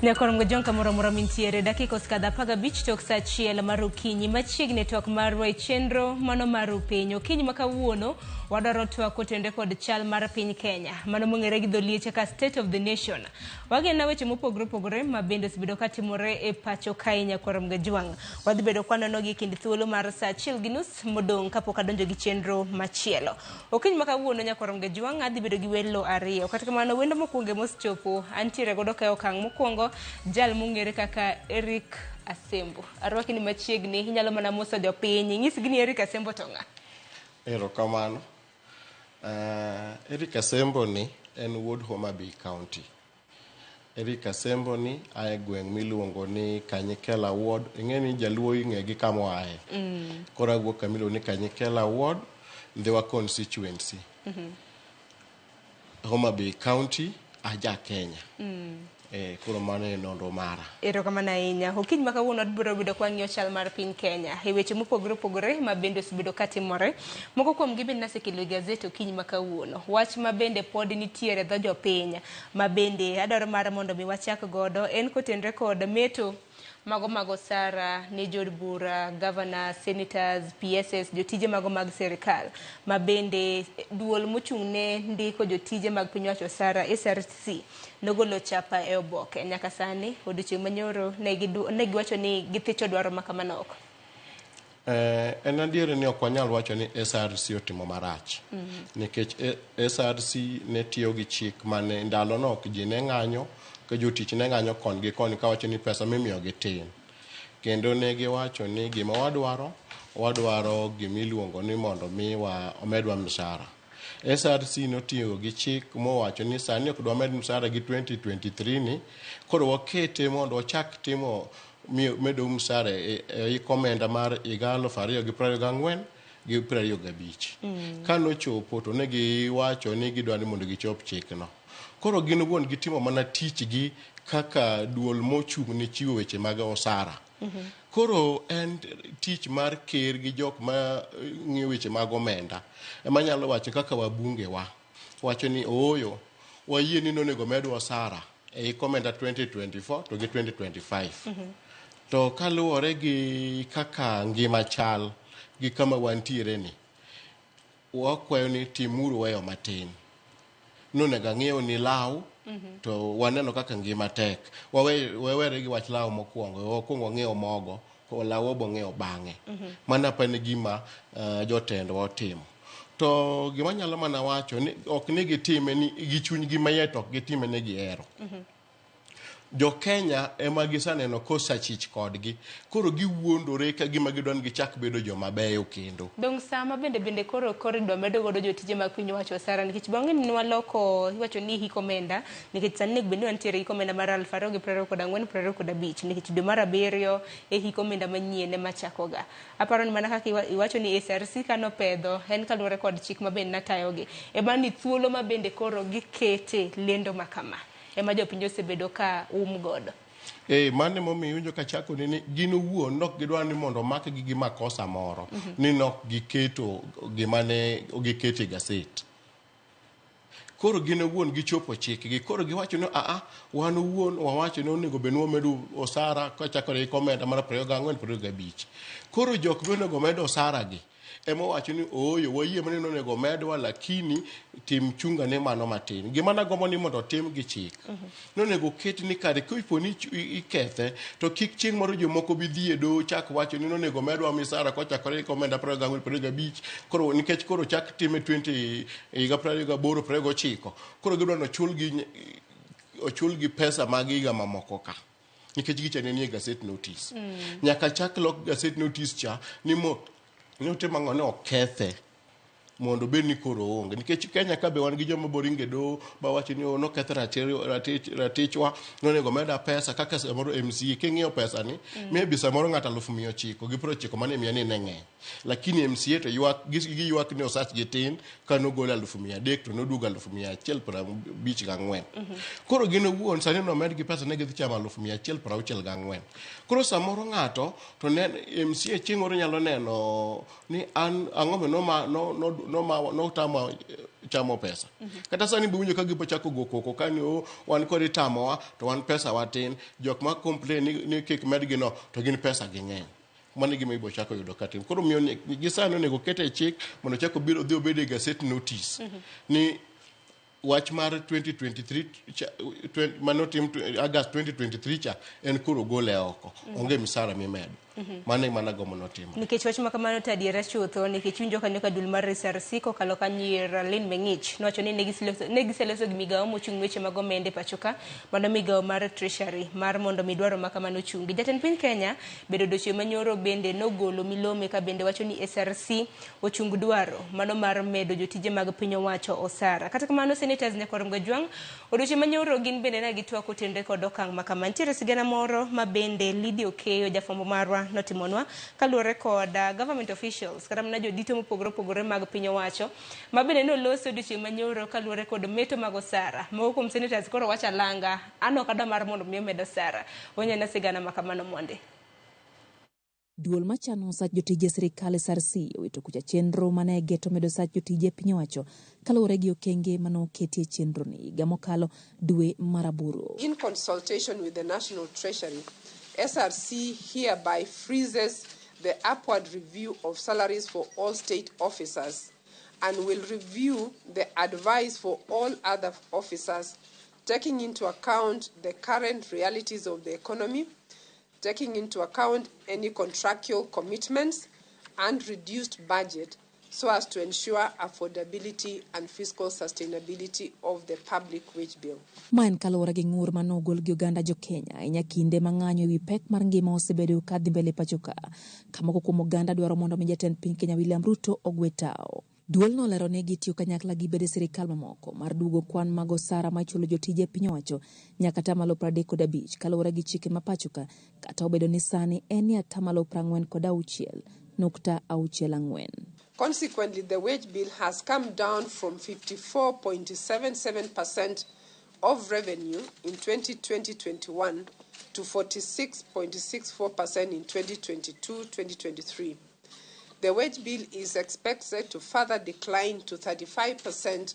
Nyakorom Gajong kamoro amora mintiere dakika osekadho 15 tok saa 1 mar okinyi machiegni twak marwa e chenro mano mar piny. Okinyi ma kawuono wadwaro twak kotenore kod chal mar piny Kenya mano mong'ere gi dho liech kaka State of the Nation. Wageno weche mopogore opogore ma bende osebedo katimore e pacho kae Nyakorom Gajwang'. Wadhi bedo kwanonogi e kind thuolo mar saa 1:30 modong' kapok adonjo gi chenro machielo. Okinyi ma kawuono Nyakorom Gajwang' adhi bedo gi welo ariyo. Kata kamano wendo mokwongo mosechopo antiere godo ka e okang' mokwongo jal mong'ere kaka Eric Asembo. Arwaki ni machiegni, inyalo mana moso jopiny. Inyisgi ni Eric Asembo to ng'a? Erokamano. Eric Asembo ni en wuod Homa Bay County. Eric Asembo ni a e gweng' miluongo ni Kanyikela Ward. Ing'e ni jaluo ing'e gi kama oaye. Koro awuok kama iluongo ni Kanyikela Ward, Ndhiwa Constituency. Homa Bay County, aja Kenya. Koro mano e nonro mara. Erokamano ahinya. Okinyi ma kawuono wabiro bedo ka wang'iyo chal mar piny Kenya e weche mopogore opogore ma bende osebedo katimore. Moko kuom gi bende nasekelo e gazet okinyi ma kawuono. Wach ma bende pod nitiere e dho jopiny ma bende adwaro mar mondo mi wachak godo en kotenre kod meto mago mag osara ne jood bura, governors, senators, PSs, jotije mago mag sirikal ma bende duol mochung' ne ndiko jotije mag piny owacho osara SRC nogolo chapa e oboke. Nyaka sani odiochieng' manyoro ne giwacho ni githicho dwaro ma kamano oko. En adier ni ok wanyal wacho ni SRC otimo marach. Nikech SRC ne tiyo gi chik mane ndalono ok ji ne ng'anyo, ka jotich ne ng'anyo koni gi koni kawacho ni pesa mimiyogi tin. Kendo ne giwacho ni gima wadwaro, wadwaro gimiluongo ni mondo miwa omedwa mshahara. SRC notiyo gi chik mowacho ni sani ok dwamed mshahara gi 2023 ni, koro wakete mondo wachak timo medo mshahara e hik omenda mar higa 2024 gi 25. Ka nochopo to ne giwacho ni gidwa ni mondo gichop chikno. Koro gin owuon gitimo mana tichgi kaka duol mochung' ne chiwo weche mag osara. Koro en tich mar ker gi jok ma ng'iyo weche mag omenda ema nyalo wacho kaka wabunge wa wacho ni ooyo wayie ni nonego medwa osara e hik omenda 2024 to gi 2025. To kaluwore gi kaka ngima chal gi kama wantiere ni, wakwayo ni timuru weyo matin. Nonego ang'iew ni law to waneno kaka ngima tek. Wawere gi wach law mokwongo, wakwong wang'iew mogo, law wabo ng'iewo bang'e. Mano apani gima jotendwa otimo. To gima anyalo mana wacho ni ok ni gitime ni gi chunygi maiye to ok gitime ni gihero. Jo Kenya ema giseneno kosachich kodgi. Koro giwuondore ka gima gidwa ni gichak bedo joma beyo kendo. Dong' sama bende bende koro koro idwa medo godo jotije mag piny owacho osara nikech bang'e ne waloko iwacho ni hik omenda nikech sani onego bed ni wantiere hik omenda mar 2024 25 nikech dwe mar abiriyo e hik omenda manyien ema chakoga. Aparo ni mana kaka iwacho ni SRC kanopedho en kaluwore kod chik ma bende natayogi. Ema ni thuolo ma bende koro gikete lendo ma kama ema jopiny osebedo ka um godo. Mano emomiyo iwinjo kachako ni gin owuon nok gidwar ni mondo omakgi gi makosa moro ni nok giketo gima ne giketo e gaset. Koro gin owuon gichopo chikgi. Koro giwacho ni aa, wan owuon wawacho ni onego bed ni wamedo osara kochakore gi omenda mar 24 25. Koro jok monego omed osara gi ema owacho ni ooyo wayie mana ni onego omedwa lakini tim chunga ne mano matin. Gima nagombo ni mondo otim gi chik. Nonego ket ni kare kopo ni ikethe to kik chieng' moro jomoko bi dhi e doho chak wacho ni nonego omedwa misara kochakore gi omenda 24 25 koro nikech koro chak time 20 higa 28 29 koro gidwa ni ochulgi pesa mag higa mamoko ka. Nikech gicha ne nie gazette notice. Nyaka chak lok gazette notice cha ni mo ni otim ang'o ni okethe mondo obed ni koro oonge. Nikech Kenya ka be wan gi joma boringe e doho ba wacho ni noketh ratichwa, nonego omeda pesa kaka samoro MCA king'iyo pesa ni maybe samoro ng'ato 990 mane miya ni ne ng'eny. Lakini MCA to ywak giywak ni osach gi tin ka nogol 300,000 to noduogo 154,000. Koro gin owuon sani nomed gi pesa ne gidhi chamo 164,000. Koro samoro ng'ato to ne MCA chieng' moro nyalo neno ni an ang'o no notama chamo pesa. Kata sani be winjo ka gibo chako go koko ka ni o wan kod itamowa to wan pesa watin, jok ma complain ni kik medgi no to gin pesa ging'eny. Mano e gima ibo chako yudo katim. Koro miyo gi sani onego kete e chik mondo chak obiro odhi obed e gazette notice ni wach mar 2023 cha, manotim August 2023 cha en koro gole oko. Onge misara mimedo. Mano e mana gombo notimo. Nikech wach ma kamano to adiera chutho, nikech winjo kanyo ka duol mar SRC kokalo kanyo ir Lynn Meng'ich nowacho ni ne giseloso gi migawo mochung' weche mag omenda e pacho ka, mano migawo mar Treasury mar mondo mi dwaro ma kamano ochungi. Jatend piny Kenya bedo odiochieng' manyoro bende nogolo milome ka bende wacho ni SRC ochung dwaro mano mar medo jotije mag piny owacho osara. Kata kamano senators Nyakwar Mgajwang' odiochieng' manyoro gin bende ne gitwak otenre kod okang' ma kama. Nitiere sigana moro ma bende Lydia Okeyo jafwambo marwa notimonwa kaluwore kod government officials kata mana jodito mopogore opogore mag piny owacho ma bende noloso odiochieng' manyoro kaluwore kod meto mag osara. Moko kuom senators koro wacho alanga an ok adwa mar mondo mi omed osara. Wanyana sigana ma kamano mondi. Duol machano osach jotije sirikal SRC owito kucha chenro mane geto medo sach jotije piny owacho kaluwore gi okenge mane oketie chenro ni higa mokalo dwe mar aboro. In consultation with the National Treasury, SRC hereby freezes the upward review of salaries for all state officers and will review the advice for all other officers, taking into account the current realities of the economy, taking into account any contractual commitments and reduced budget so as to ensure affordability and fiscal sustainability of the public wage bill. Ma en kaluwore gi ng'ur manogol gi oganda jo Kenya ahinya kinde ma ng'anyo ewi pek mar ngima osebedo ka dhi mbele pacho ka, ka moko kuom oganda dwaro mondo mi jatend piny Kenya William Ruto ogwe tao. Duol no olero ni gitiyo kanyakla gi bede sirikal mamoko mar duogo kwan mag osara ma ichulo jotije piny owacho nyaka 35% kaluwore gi chike ma pacho ka, kata obedo ni sani en e 46.64. Consequently, the wage bill has come down from 54.77% of revenue in 2020-21 to 46.64% in 2022-2023. The wage bill is expected to further decline to 35%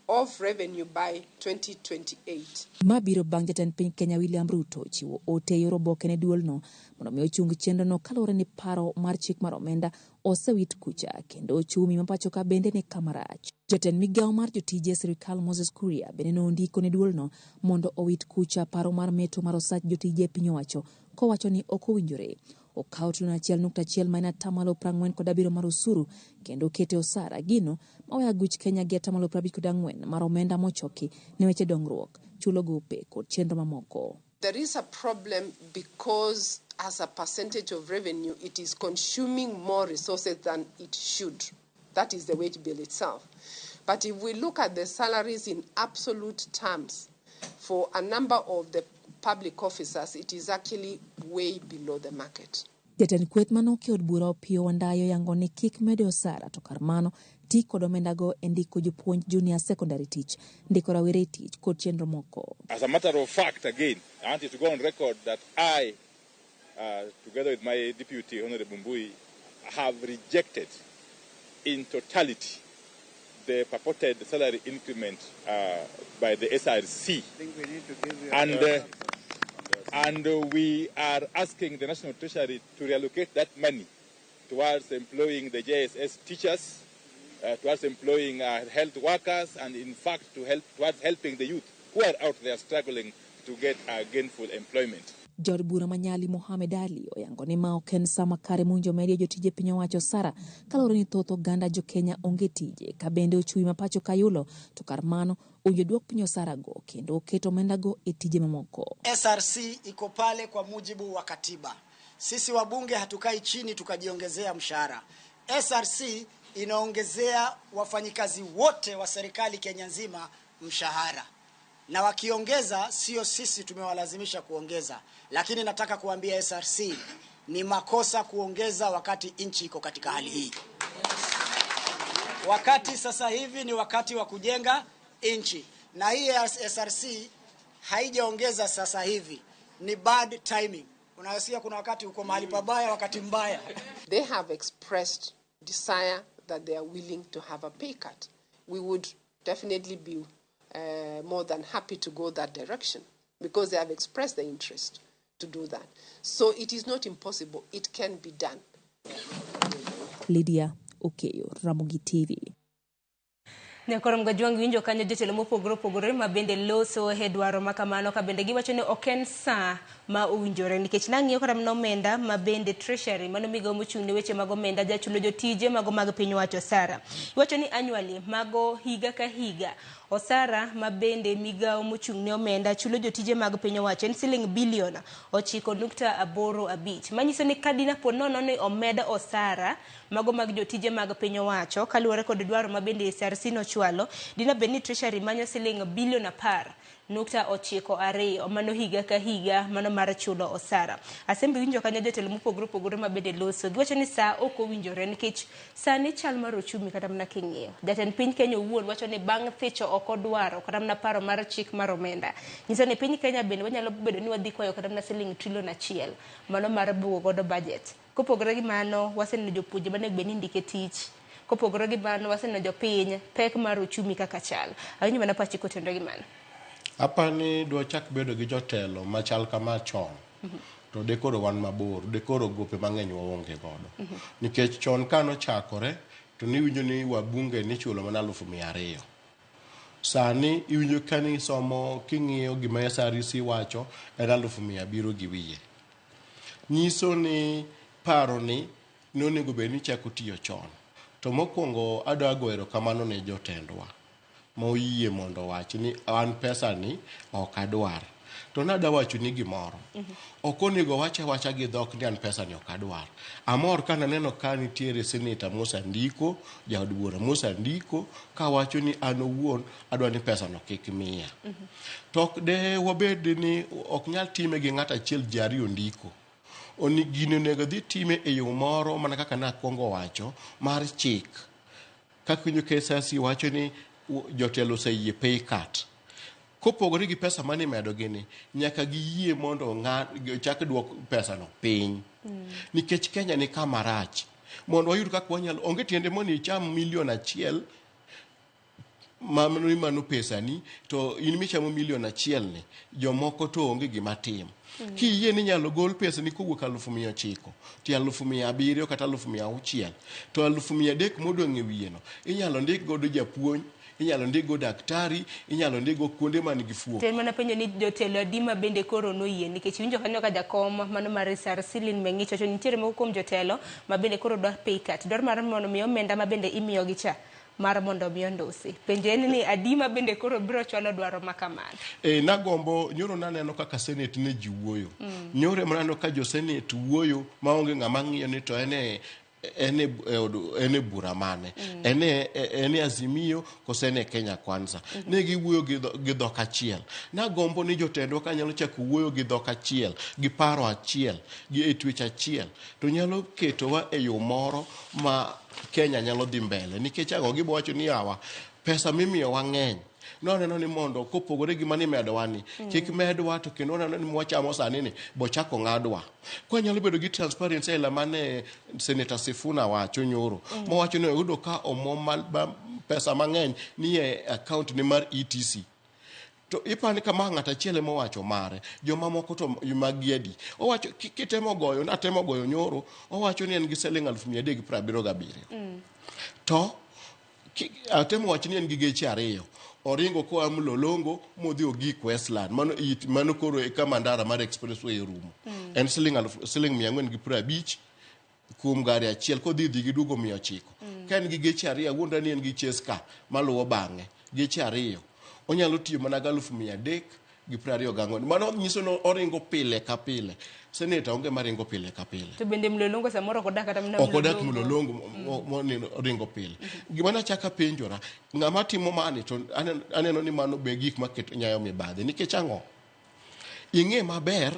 of revenue by 2028. Ma biro bang' jatend piny Kenya William Ruto chiwo ote e yor oboke ne duolno mondo mi ochung chenrono kaluwore ni paro mar chik mar omenda osewit kucha kendo ochumi ma pacho ka bende ni kama rach. Jatend migawo mar jotije sirikal Moses Kuria bende nondiko ne duolno mondo owit kucha paro mar meto mar osach jotije piny owacho kowacho ni ok owinjore okaw trilion 1.1 ma en 47% mar osuru kendo okete osara gino maweyo aguch Kenya gi 54% mar omenda mochoki ne weche dongruok, chulo gope kod chenro mamoko. There is a problem because as a percentage of revenue, it is consuming more resources than it should. That is the wage bill itself. But if we look at the salaries in absolute terms for a number of the public officers, it is actually way below the market. Jatend kweth manoke od bura Opiyo Wandayi oyango ni kik mede osara to kar mano ti kod omendago e ndiko jopuonj junior secondary tich, ndiko rawere tich kod chenro moko. As a matter of fact, again, I want it to go on record that I, together with my deputy, Honorable Mbui, have rejected in totality the purported salary increment by the SRC. And we are asking the National Treasury to reallocate that money towards employing the JSS teachers, towards employing health workers, and in fact to help towards helping the youth who are out there struggling to get gainful employment. Jaod bura ma Nyali Mohamed Ali oyango ni ma ok en sa makare mowinjo medie jotije piny owacho osara kaluwore ni thoth oganda jo Kenya onge tije ka bende ochumi ma pacho ka yulo to kar mano owinjo duok piny osara go kendo oket omenda go e tije mamoko. SRC iko pale kwa mujibu wa katiba. Sisi wabunge hatukai chini tukajiongezea mshahara. SRC inaongezea wafanyikazi wote wa serikali Kenya nzima mshahara. Na wakiongeza sio sisi tumewalazimisha kuongeza, lakini nataka kuambia SRC ni makosa kuongeza wakati nchi iko katika hali hii. Wakati sasa hivi ni wakati wa kujenga nchi, na hii SRC haijaongeza sasa hivi, ni bad timing. Unasikia kuna wakati uko mahali pabaya, wakati mbaya. They have expressed desire that they are willing to have a pay cut. We would definitely be more than happy to go that direction because they have expressed the interest to do that. So it is not impossible. It can be done. Lydia Okeyo, Ramogi TV. Nyakoro Mgajwang' winjo kanyo jotelo mopogore opogore ma bende loso e dwaro ma kamano ka bende giwacho ni ok en sa ma owinjore nikech nang'iyo kata mana omenda ma bende Treasury mano migawo mochung' ne weche mag omenda jachulo jotije mago mag piny owacho osara. Iwacho ni annually mago higa ka higa osara ma bende migawo mochung' ne omenda chulo jotije mag piny owacho en siling bilion 9.85, manyiso ni kadina po nono ni omed osara mago mag jotije mag piny owacho kaluwore kod dwaro ma bende SRC nochwalo, dina bed ni Treasury manyo siling bilion 10.92 mano higa ka higa mano mar chulo osara. Asembi winjo kanyo jotelo mopogore opogore ma bende loso giwacho ni sa ok owinjore nikech sani chal mar ochumi kata mana king'iyo jatend piny Kenya owuon wacho ni bang' thicho ok odwaro kata mana paro mar chik mar omenda, nyiso ni piny Kenya bende wanyalo bedo ni wadhi kwayo kata mana siling trilion 1 mano mar bugo godo budget. Kopogore gi mano waseneno jopuonje manego bed ni ndike tich, kopogore gi mano waseneno jopiny pek mar ochumi kaka chal. Awinjo mana pachi kotenore gi mano. Apani dwachak bedo gi jotelo machal kama chon, to de koro wan mabor, de koro gope mang'eny waonge godo. Nikech chon kanochakore to niwinjo ni wabunge nichulo mana 200,000. Sani iwinjo ka ni somo king'iyo gima SRC wacho en 700,000 gi wiye. Nyiso ni paro ni nonego bed ni chako tiyo chon. To mokwongo adwa goyo erokamano ne jotendwa moyie mondo owach ni an pesa ni ok adwar. To nadwa wacho ni gimoro. Ok onego wache awacha gi dhok ni an pesa ni ok adwar. Amor ka naneno ka nitiere Senator Musa Ndiko, jaod bura Musa Ndiko, kawacho ni an owuon adwa ni pesa no kik miya. To ok de wabed ni ok nyal time gi ng'ato achiel ji ariyo ndiko. Oni gini onego dhi time e yo moro mana kaka nakwongo wacho mar chik. Kaka winjo ka SRC wacho ni jotelo oseyie pay cut. Kopogore gi pesa mane imedo gini, nyaka giyie mondo chak duok pesa no piny. Nikech Kenya ni kama rach. Mondo wayud kaka wanyalo, onge tiende mondo icham milion 1 mano mano pesani, to in michamo milion 1 ni, jomoko to onge gima tim. Kiyie ni inyalo gol pesani kowuok 900,000 to 700,000 kata 600,000, to 300,000 modong' e wiye no, inyalo ndik godo japuonj, inyalo ndik go daktari, inyalo ndik go kuonde man gi fuok. To mana penjo ni jotelo adi ma bende koro noyie, nikech iwinjo kanyo ka jakom mano mar SRC Lin Meng'icho wacho ni nitiere moko kuom jotelo ma bende koro dwa pay cut, dwaro mar mondo mi omenda ma bende imiyogi cha mar mondo mi ondosi. Penjo en ni adi ma bende koro biro chwalo dwaro ma kamano. Nagombo nyoro naneno kaka Senate ne ji wuoyo. Nyoro ema naneno ka jo Senate wuoyo maonge ng'ama ng'iyo ni to en e bura mane. En e Azimio kose en e Kenya Kwanza. Ne giwuoyo gi dhok achiel. Nagombo ni jotendwa ka nyalo chako wuoyo gi dhok achiel, gi paro achiel, gi e twech achiel, to nyalo ketowa e yo moro ma Kenya nyalo dhi mbele. Nikech ang'o? Gibo wacho ni yawa, pesa mimiyowa ng'eny. Nwaneno ni mondo kopogore gi mani medowa ni, kik medwa to kendo waneno ni mwachamo sani ni bochako ng'adwa. Kwa nyalo bedo gi transparency aila mane Senator Sifuna wacho nyoro, mowacho ni oyudo ka omuom pesa mang'eny ni e account ni mar ETC. To ipani kama ng'ato achiel ema owacho mare, jomamoko to magi adi. Owacho kitemo goyo, natemo goyo nyoro, owacho ni en gi siling 377. To atemo wacho ni en gi geche 2. Oringo koa Mlolongo modhi ogik Westland. Mano mano koro e kama ndara mar expressway orumo. En siling 450 kuom gari achiel kodhi dhi gi duogo 900. Ka en gi geche 2, awuondra ni en gi Cheska maluwo bang'e. Geche 2. Onyalo tiyo mana gi 324. Mano nyiso ni oringo pile ka pile. Senator onge maringo pile ka pile. To bende Mlolongo samoro ok odak kata mana Ok odak Mlolongo oringo pile. Gima nachako apenjora, ng'ama timo mani to aneno ni mano be gik maketo nyayo mibadhi. Nikech ang'o? Ing'e maber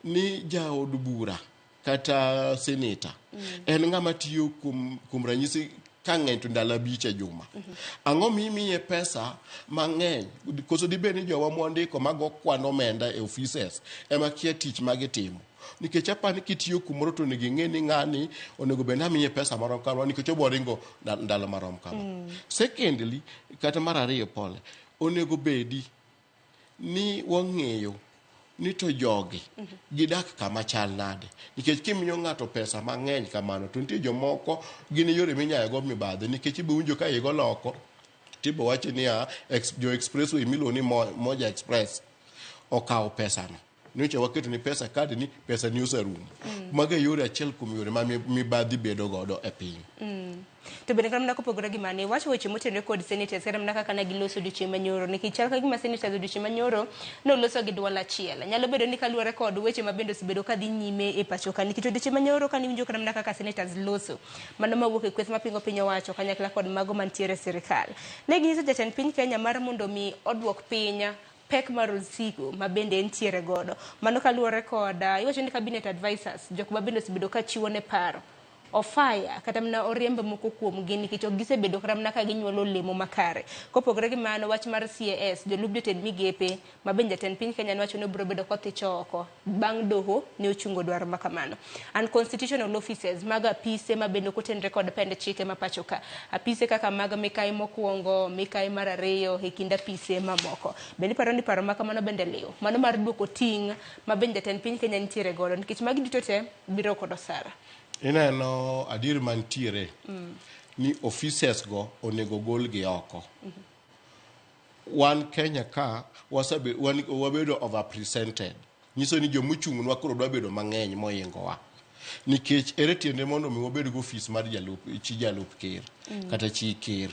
ni jaod bura kata senator en ng'ama tiyo kuom ranyisi ka ng'eny to ndalo 5 e juma. Ang'o mimiye pesa mang'eny? Koso dibed ni jowa mwandiko mago kwan omenda e offices ema kia tich magitimo. Nikech apani kitiyo kumoro to onego ing'e ni ng'ani onego bed ni amiye pesa marom kama nikech obo ringo ndalo marom kama. Secondly, kata mar ariyo pole, onego bedi ni wang'eyo ni to jogi gidak kama chal nade nikech kimiyo ng'ato pesa mang'eny kamano to nitie jomoko gin yore minyayogo mibadhi nikech ibo winjo ka igo loko tibo wacho niya jo expressway miluongo ni Moja Express okawo pesano nyocha waketo ni pesa kadi ni pesa ni oserumo. Mago e yore achiel kuom yore ma mibadhi bedo godo e piny. To bende kata mana kopogore gi mano, iwacho weche motenore kod senators kata mana kaka ne giloso odiochieng' manyoro nikech chal ka gima senators odiochieng' manyoro noloso gi duol achiel. Nyalo bedo ni kaluwore kod weche ma bende osebedo ka dhi nyime e pacho ka nikech odiochieng' manyoro kane iwinjo kata mana kaka senators loso mano mawuok e kweth mapingo piny owacho kanyakla kod mago mantiere e sirikal. Ne ginyiso jatend piny Kenya mar mondo mi oduok piny pek mar osigo ma bende entiere godo. Mano kaluwore kod iwacho ni cabinet advisors jok ma bende osebedo ka chiwo ne paro ofaya kata mana oriemb moko kuomgi nikech ok gisebedo kata mana ka ginyuolo olemo makare. Kopogore gi mano, wach mar CAS, jolup jotend migepe ma bende jatend piny Kenya nowacho ni obiro bedo kothicho oko bang' doho ne ochungo dwaro ma kamano. Unconstitutional offices mag apise ma bende ok otenre kod pend chike ma pacho ka. Apise kaka mag mikayi mokwongo, mikayi mar ariyo e kind apise mamoko. Bende iparo ni paro ma kamano bende liw? Mano mar duoko ting' ma bende jatend piny Kenya nitiere godo nikech magi duto te biro kod osara. Ineno adier mantiere ni offices go onego gol gi oko. Wan Kenya ka wabedo overrepresented. Nyiso ni jomochung'nwa koro dwa bedo mang'eny mohingowa. Nikech ere tiende mondo mi wabed gi ofis mar jalup, chi jalup ker kata chi ker.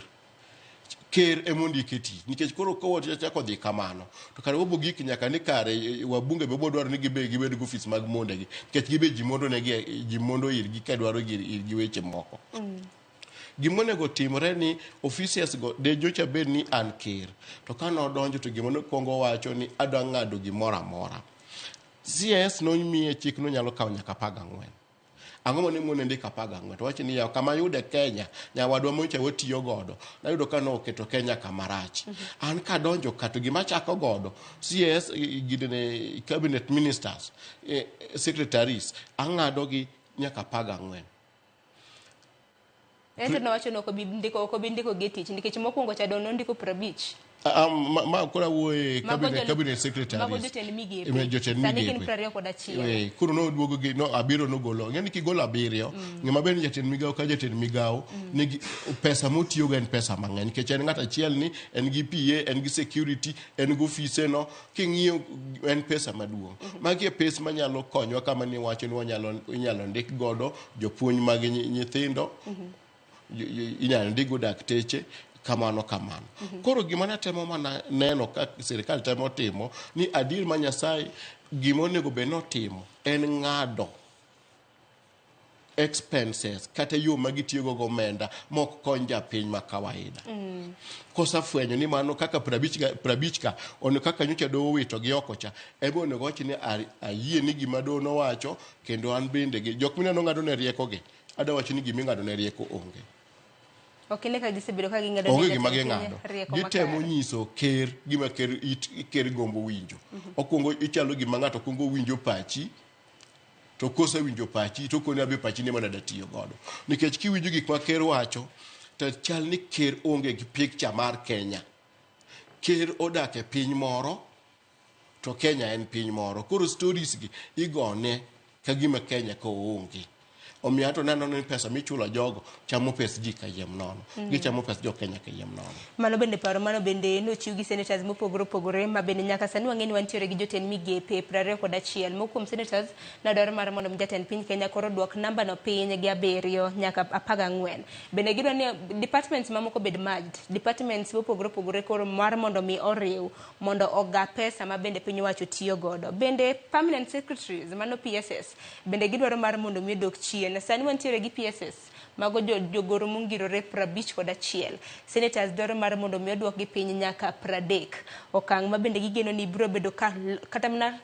Ker ema ondike tich nikech koro ka wachako dhi kamano to kare wabo gik nyaka ni kare wabunge be wabo dwaro ni gibe gibed gi ofis mag mondegi nikech gibe ji mondo negi ji mondo irgi ka dwaro irgi weche moko. Gima onego timre ni offices go de nyocha bed ni an ker to ka nodonjo to gima nokwongo wacho ni adwa ng'ado gimoro amora. CS nomiye chik nonyalo kawo nyaka 14. Ang'o mane mone ndiko 14? To wacho ni yaw kama ayude Kenya, nyawadwa mocha watiyo godo, nayudo ka noketo Kenya kama rach. An kadonjo ka to gima achako godo, CS gidene cabinet ministers, secretaries, ang'ado gi nyaka 14. Ento nowacho ni ok obi ndiko gi e tich nikech mokwongo cha nondiko 50. Ma koro awuoye cabinet secretaries. Mago jotend migepe. Jotend Sani gin migepe. 21. Koro noduogo gi no abiriyo nogolo. Ing'e ni kigolo abiriyo, ng'ama ber ni jatend migawo ka jatend migawo nigi pesa motiyogo en pesa mang'eny nikech en ng'at achiel ni en gi PA, en gi security, en gi ofise no, king'iyo en pesa maduong'. Magi e pes manyalo konywa kama ni wacho ni wanyalo inyalo ndik godo jopuonj mag nyithindo, inyalo ndik go dakteche, kamano kamano. Koro gima natemo mana neno ka sirikal temo timo ni adier ma Nyasaye gima onego bed notimo en ng'ado expenses kata yo ma gitiyogo go omenda mok kony japiny ma kawaida. Kosafwenyo ni mano kaka 50 ka ono kaka nyocha doho owito gi oko cha ema onego wach ni ayie ni gima doho nowacho kendo an bende gi jok mineno ng'ado ne rieko gi adwa wacho ni gima ing'ado ne rieko onge. Ok ine ka gisebedo ka ging'ado ne Onge gima jatend piny ging'ado. rieko Gitemo makare. nyiso ker gima ker it ker gombo winjo. Okwongo ichalo gima ng'ato kwongo winjo pachi to kosewinjo pachi to okoni abe pachi ni mana datiyo godo. Nikech kiwinjo gik ma ker wacho to chal ni ker onge gi picture mar Kenya. Ker odak e piny moro to Kenya en piny moro. Koro stories gi igone ka gima Kenya ka oonge. Omiyo ato neno ni pesa michulo jogo chamo pes ji kayiem nono. Gichamo pes jo Kenya kayiem nono. Mano bende paro mano bende nochiw gi senators mopogore opogore ma bende nyaka sani wang'e ni wantiere gi jotend migepe 21. Moko kuom senators nodwaro mar mondo jatend piny Kenya koro duok namba no piny gi 7 nyaka 14. Bende gidwa ni departments mamoko bed merged. Departments mopogore opogore koro mar mondo mi oriw mondo oga pesa ma bende piny owacho tiyo godo. Bende permanent secretaries mano PSS bende gidwaro mar mondo mi odok chien. Sani wantiere gi PSS mago jogoro mongirore 51. Senators dwaro mar mondo mi oduok gi piny nyaka 30. Okang' ma bende gigeno ni biro bedo ka kata mana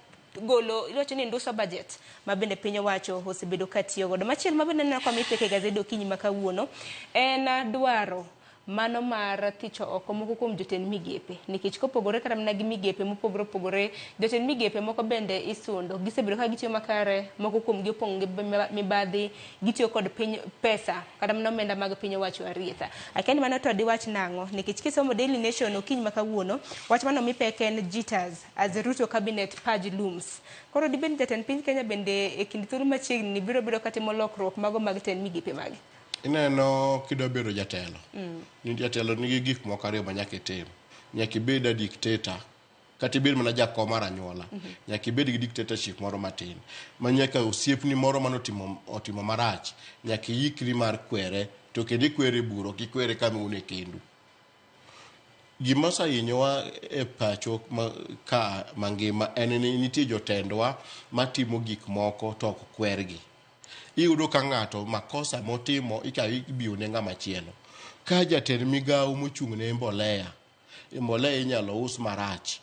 golo iwacho ni nduso budget ma bende piny owacho osebedo ka tiyo godo. Machielo ma bende aneno ka mi pek e gazed okinyi ma kawuono en dwaro Mano mar thicho oko moko kuom jotend migepe nikech kopogore kata mana gi migepe mopogore opogore, jotend migepe moko bende isundo. Gisebedo ka gitiyo makare, moko kuom gi opong' gi mibadhi, gitiyo kod piny pesa kata mana omenda mag piny owacho arietha. Akia ni mano to diwach nang'o nikech kisomo Daily Nation okinyi ma kawuono, wach mano mi pek en jitters as Ruto cabinet purge looms. Koro dibed ni jatend piny Kenya bende e kind thuolo machiegni ni biro bedo katimo lokruok mago mag tend migepe mage. Ineno kidwa bedo jatelo. Ni jatelo nigi gik moko ariyo ma nyaka itim. Nyaka ibed a dictator kata ibed mana jakom mar anyuola. Nyaka ibed gi dictatorship moro matin. Ma nyaka osiepni moro mane otimo marach, nyaka iikri mar kwere to kendo ikwere e bura ok ikwere kama un e kendu. Gima osehinyowa e pacho ka mangima en ni nitie jotendwa matimo gik moko to ok kwergi. Iyudo ka ng'ato makosa motimo ikawo ibiyo ne ng'ama chielo. Ka jatend migawo mochung' ne mbolea, mbolea inyalo us marach.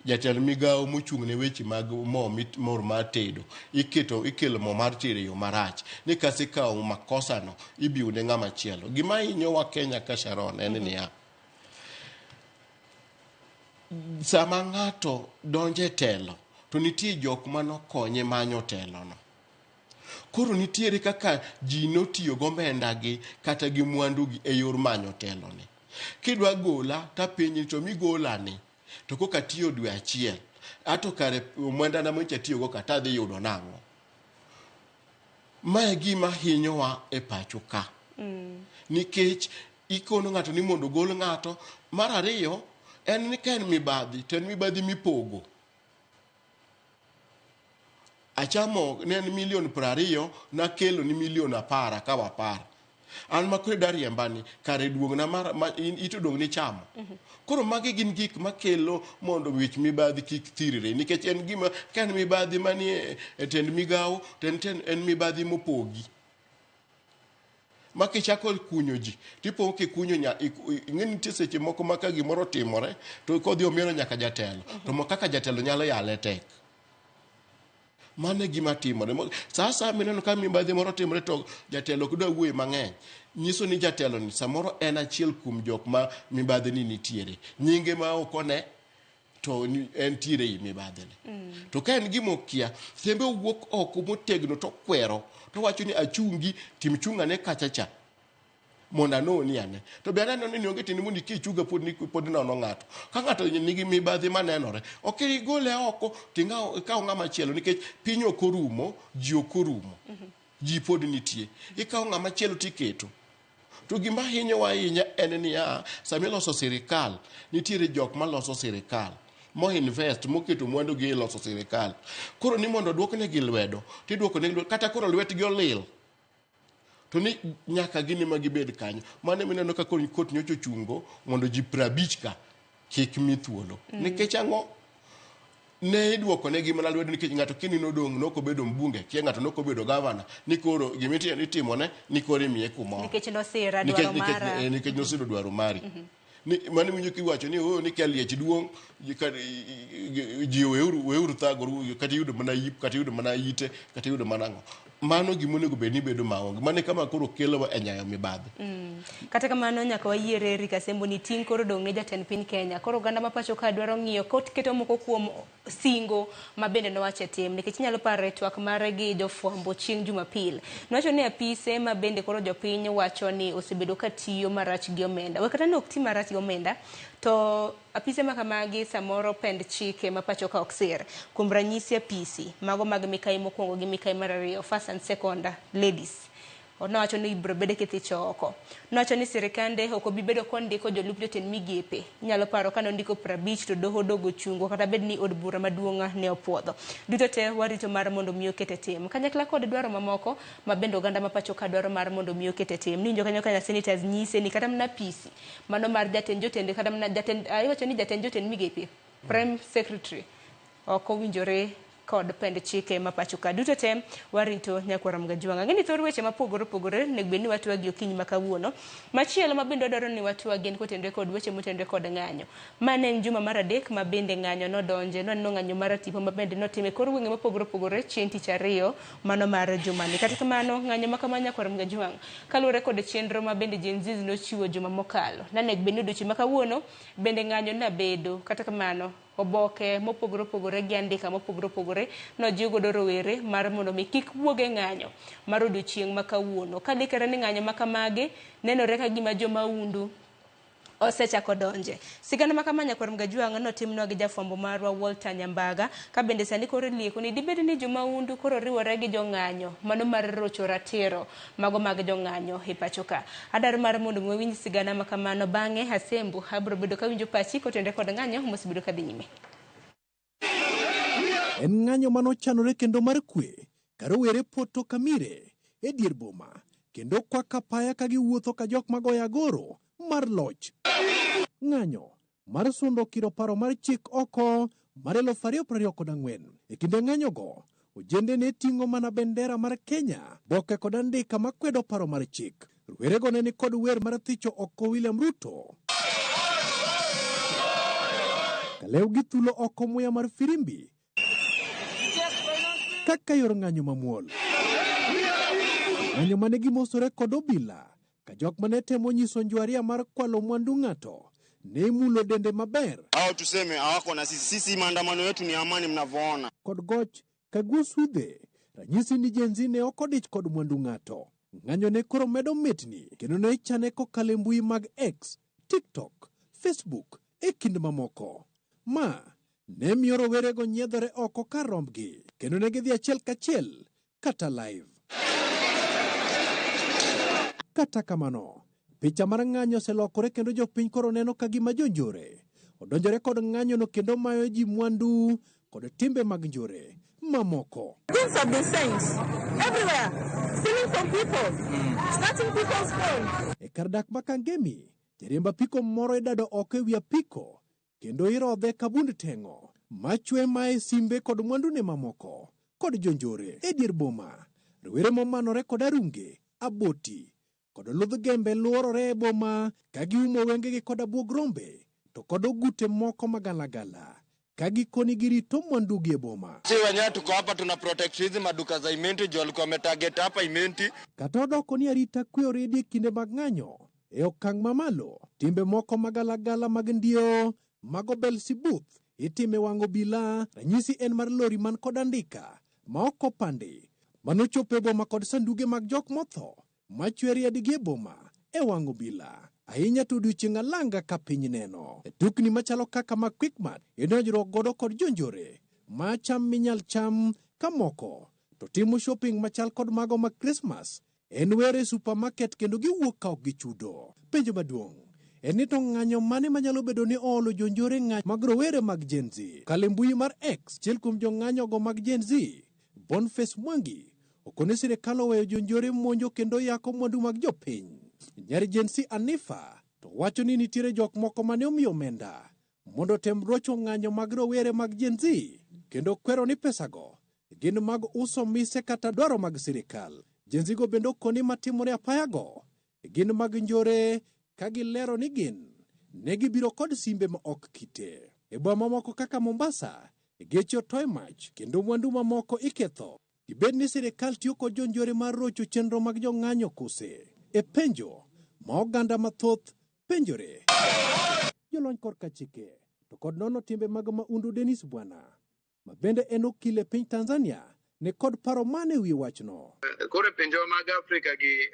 Jatend migawo mochung' ne weche mag mo mor mar tedo, iketo ikelo mo mar tedo e yo marach. Ni kasikawo makosa no ibiyo ne ng'ama chielo. Gima hinyowa Kenya ka Sharon en niya, sama ng'ato donjo e telo to nitie jok manokonye manyo telo no. Koro nitiere kaka ji notiyo gomenda gi kata gi mwandu gi e yor manyo telo ni. Kidwa gola tapenji to migola ni to koka atiyo dwe achiel ato kare omenda na manyocha atiyogo ka tadhi yudo nang'o? Ma e gima hinyowa e pacho ka. Nikech ikono ng'ato ni mondo ogol ng'ato. Mar ariyo, en ni ka en mibadhi to en mibadhi mipogo. Achamo ne en milion 20 nakelo ni milion 10 akawo 10. An ma koro idwa riemba ni kare duong'na mar ma, ito dong' ni chamo. Koro magi gin gik makelo mondo wich mibadhi kik thirre nikech en gima ka en mibadhi manie e tend migawo to en mibadhi mopogi. Ma kichako kunyo ji tipo kikunyo nya ing'e nitie seche moko ma ka gimoro otimore to kodhi omieno nyaka jatelo to ma kaka jatelo nyalo yale tek. Mano e gima timore. Sa asaya mineno ka mibadhi moro timore to jatelo ok dwa wuoye mang'eny. Nyiso ni jatelo ni samoro en achiel kuom jok ma mibadhi ni nitiere. Nyinge ma ok one to entiere ei mibadhi ni. To ka en gima okia, sembe owuok oko motegno to kwero to wacho ni achungi tim chung' ane kacha cha mondo anoni ane. To be aneno ni onge tiende mondo ichunga pod inono ng'ato. Ka ng'ato nigi mibadhi manenore, ok igole oko tikaw ng'ama chielo nikech piny ok orumo, ji ok orumo. Ji pod nitie. Ikawo ng'ama chielo tiketo. To gima hinyowa ahinya en niya, sama iloso sirikal, nitiere jok maloso sirikal mo invest moketo mwandu gi e loso sirikal. Koro ni mondo oduoknegi lwedo, tiduoko negi lwedo, kata koro lwetgi olil. To ni nyaka gin ema gibed kanyo. Mano ema ka koro kot nyocha ochungo mondo ji 50 ka kik mi thuolo. Nikech ang'o? Ne iduoko negi mana lwedo nikech ng'ato kini nodong' nokobedo mbunge, kia ng'ato nokobedo gavana, ni koro gima itimone ni koro imiye kumoro. Nikech nosira dwaro mara. Nikech nosiro dwaro mari. Ni mano winjo kiwacho ni oh ni ka liech duong' ji weuru thagoru kata iyudo mana yip kata iyudo mana ite kata iyudo mana ang'o. Mano gima onego bed ni bedo maonge. Mano e kama koro kelowa e nyayo mibadhi. Kata kamano nyaka wayiere Eric Asembo ni ting' koro dong' ne jatend piny Kenya. Koro oganda ma pacho ka dwaro ng'iyo keto moko kuom singo ma bende nowacho e tim nikech inyalo paro e twak mare gi jofwambo chieng' Jumapil. Nowacho ni apise ma bende koro jopiny wacho ni osebedo ka tiyo marach gi omenda. We kata ni ok ti marach gi omenda to apise ma kamagi samoro pend chike ma pacho ka ok sir. Kuom ranyisi apisi mago mag mikai mokwongo gi mikai mar ariyo, first and second ladies. Nowacho ni ibiro bede kithicho oko. Nowacho ni sirikande ok obi bedo kondiko jolup jotend migepe. Inyalo paro ka nondiko 50 to doho dogo chungo kata bed ni od bura maduong' ne opuodho. Duto te warito mar mondo mi oket e tim. Kanyakla kod dwaro mamoko ma bende oganda ma pacho ka dwaro mar mondo mi oket e tim. Niwinjo kanyo ka senators nyise ni kata mana apisi mano mar jatend jotend kata mana jatend iwacho ni jatend jotend migepe, prime secretary ok owinjore kod pend chike ma pacho ka. Duto te warito nyakwar Mgajwang'. Ang'e ni thor weche mapogore opogore onego bed ni watwagi okinyi ma kawuono. Machielo ma bende wadwaro ni watwagi en kotenore kod weche motenore kod ng'anyo. Ma ne en juma mar adek ma bende ng'anyo nodonje, nwaneno ng'anyo mar tipo ma bende notim e kor gwenge mopogore opogore chieng' tich ariyo mano mar jumani. Kata kamano, ng'anyo ma kama nyakwar Mgajwang' kaluwore kod chenro ma bende Gen Z nochiwo juma mokalo. Nanego bed ni odiochieng' ma kawuono bende ng'anyo nabedo. Kata kamano, oboke mopogore opogore gi andika mopogore opogore nojiw godo rowere mar mondo mi kik wuog e ng'anyo mar odiochieng' ma kawuono. Kalikore ni ng'anyo ma kamagi nenore ka gima jomaundu osechako donje. Sigana ma kama nyakwar Mgajwang' notimnwa gi jafwambo marwa Walter Nyambaga, ka bende sani koro ilieko ni dibed ni jomaundu koro riwore gi jong'anyo mano mar rocho ratiro mago mag jong'anyo e pacho ka. Adwaro mar mondo mi wawinj sigana ma kamano bang'e Asembo abiro bedo kawinjo pachi kotenore kod ng'anyo mosebedo kadhi nyime. En ng'anyo manochanore kendo mar kwe ka rowere poto kamire e dier boma kendo kwako apaya ka giwuotho ka jok magoyo agoro mar loch. Ng'anyo mar sundo kiro paro mar chik oko mar 2024. E kinde ng'anyogo, ojende ne ting'o mana bendera mar Kenya, boke kod andika makwedo paro mar chik. Rowerego ne ni kod wer mar thicho oko William Ruto. Kalew gi thulo oko muya mar firimbi kaka yor ng'anyo mamuol. Ng'anyo mane gimosore kod obila ka jok mane temo nyiso njwaria mar kwalo mwandu ng'ato ne imulo dende maber Hao tuseme hawako na sisi. Sisi maandamano yetu ni amani mnavyoona. Kod goch ka guo sudhe ranyisi ni Gen Z ne ok odich kod mwandu ng'ato. Ng'anyo ne koro medo mitni kendo ne ichane kokalo e mbui mag X, TikTok, Facebook e kind mamoko. Ma ne miyo rowerego nyiedhore oko kar rombgi kendo ne gidhi achiel kachiel kata live. Kata kamano, picha mar ng'anyo oselokore kendo jopiny koro neno ka gima jonjore odonjore kod ng'anyono kendo mayo ji mwandu kod timbe mag njore mamoko. Things have been sent everywhere, stealing from people, snatching people's phones. E kar dak ma Kangemi, jariemb apiko moro idado oko e wi apiko kendo irodhe ka bund teng'o machwe mae simbe kod mwandune mamoko kod jonjore e dier boma. Rowere momanore kod arunge, aboti kod ludh gembe luorore e boma ka giumo wengegi kod abuog rombe to kod ogute moko magalagala ka gikoni girito mwandugi e boma. Si wenyewe tuko hapa tuna protect hizi maduka za Imenti juu walikuwa wametarget hapa Imenti. Kata odoko ni arita kwe oredi e kinde mag ng'anyo e okang' mamalo, timbe moko magalagala mag ndio mago Belsebuth itime wang' obila. Ranyisi en mar lori man kod andika ma ok opandi manochopo e boma kod sanduge mag jok motho machwe riedgi e boma e wang' obila ahinya to odiochieng' alanga ka piny neno. E dukni machalo kaka mag Quickmart idonjruok godo kod jonjore ma cham minyal cham ka moko to timo shopping machal kod mago mag Christmas en wer e supermarket kendo giwuok ka ok gichudo. Penjo maduong' en ni to ng'anyo mane manyalo bedo ni oolo jonjore ng'anyo mag rowere mag Gen Z. Kale mbui mar X, achiel kuom jong'anyogo mag Gen Z, Boniface Mwangi, okone sirikal oweyo jonjore monjo kendo yako mwandu mag jopiny. Nyar Gen Z Anifa to wacho ni nitiere jok moko mane omiyo omenda mondo otem rocho ng'anyo mag rowere mag Gen Z kendo kwero ni pesago gin mag uso mise kata dwaro mag sirikal. Gen Z go bende okoni matimore apayago gin mag njore ka gilero ni gin ne gibiro kod simbe ma ok kite. E boma mamoko kaka Mombasa, geche otoye mach kendo mwandu mamoko iketho. Dibed ni sirikal tiyo kod jonjore mar rocho chenro mag jong'anyo kose? E penjo ma oganda mathoth penjore. Jolony korka chike to kod nono timbe mag maundu Dennis Bwana ma bende en okil e piny Tanzania ne kod paro mane wi wachno. Koro e pinjewa mag Afrika gi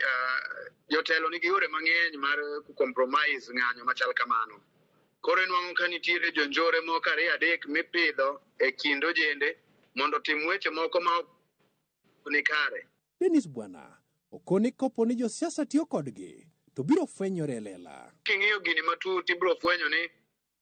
jotelo nigi yore mang'eny mar compromise ng'anyo machal kamano. Koro inwang'o ka nitiere jonjore moko ariyo adek mipidho e kind ojende mondo otim weche moko ma ok ni kare. Dennis Bwana okoni kopo ni josiasa tiyo kodgi to biro fwenyore e lela. King'iyo gini matut ibiro fwenyo ni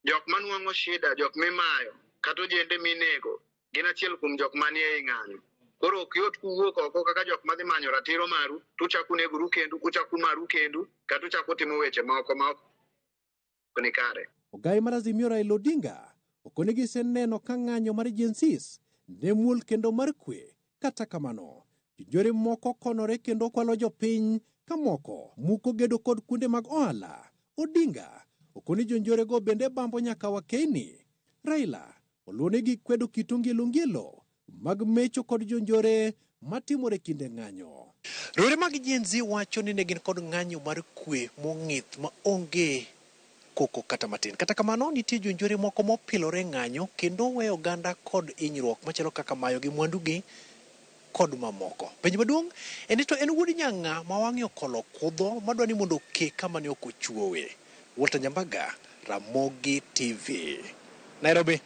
jok manwang'o shida, jok mimayo kata ojende minego gin achiel kuom jok manie ei ng'anyo. Koro ok yot kuwuok oko kaka jok madhi manyo ratiro maru tuchako negoru kendu, uchako maru kendu kata uchako timo weche moko ma ok ni kare. Ogai mar Azimio Raila Odinga okoni giseneno ka ng'anyo mar Gen Zs ne muol kendo mar kwe. Kata kamano, jonjore moko konore kendo kwalo jopiny ka moko muko gedo kod kuonde mag ohala. Odinga okoni jonjorego bende bambo nyaka wakeyni. Raila oluonegi kwedo kit ongielo ongielo mag mecho kod jonjore matimore kinde ng'anyo. Rowere mag Gen Z wacho ni ne gin kod ng'anyo mar kwe mong'ith ma onge koko kata matin. Kata kamano, nitie jonjore moko mopilore e ng'anyo kendo weyo oganda kod hinyruok machalo kaka mayogi mwandugi kod mamoko. Penjo maduong' en ni to en wuod nyang'a ma wang'e okolo kudho madwa ni mondo oke kama ne ok ochuowe. Walter Nyambaga, Ramogi TV, Nairobi.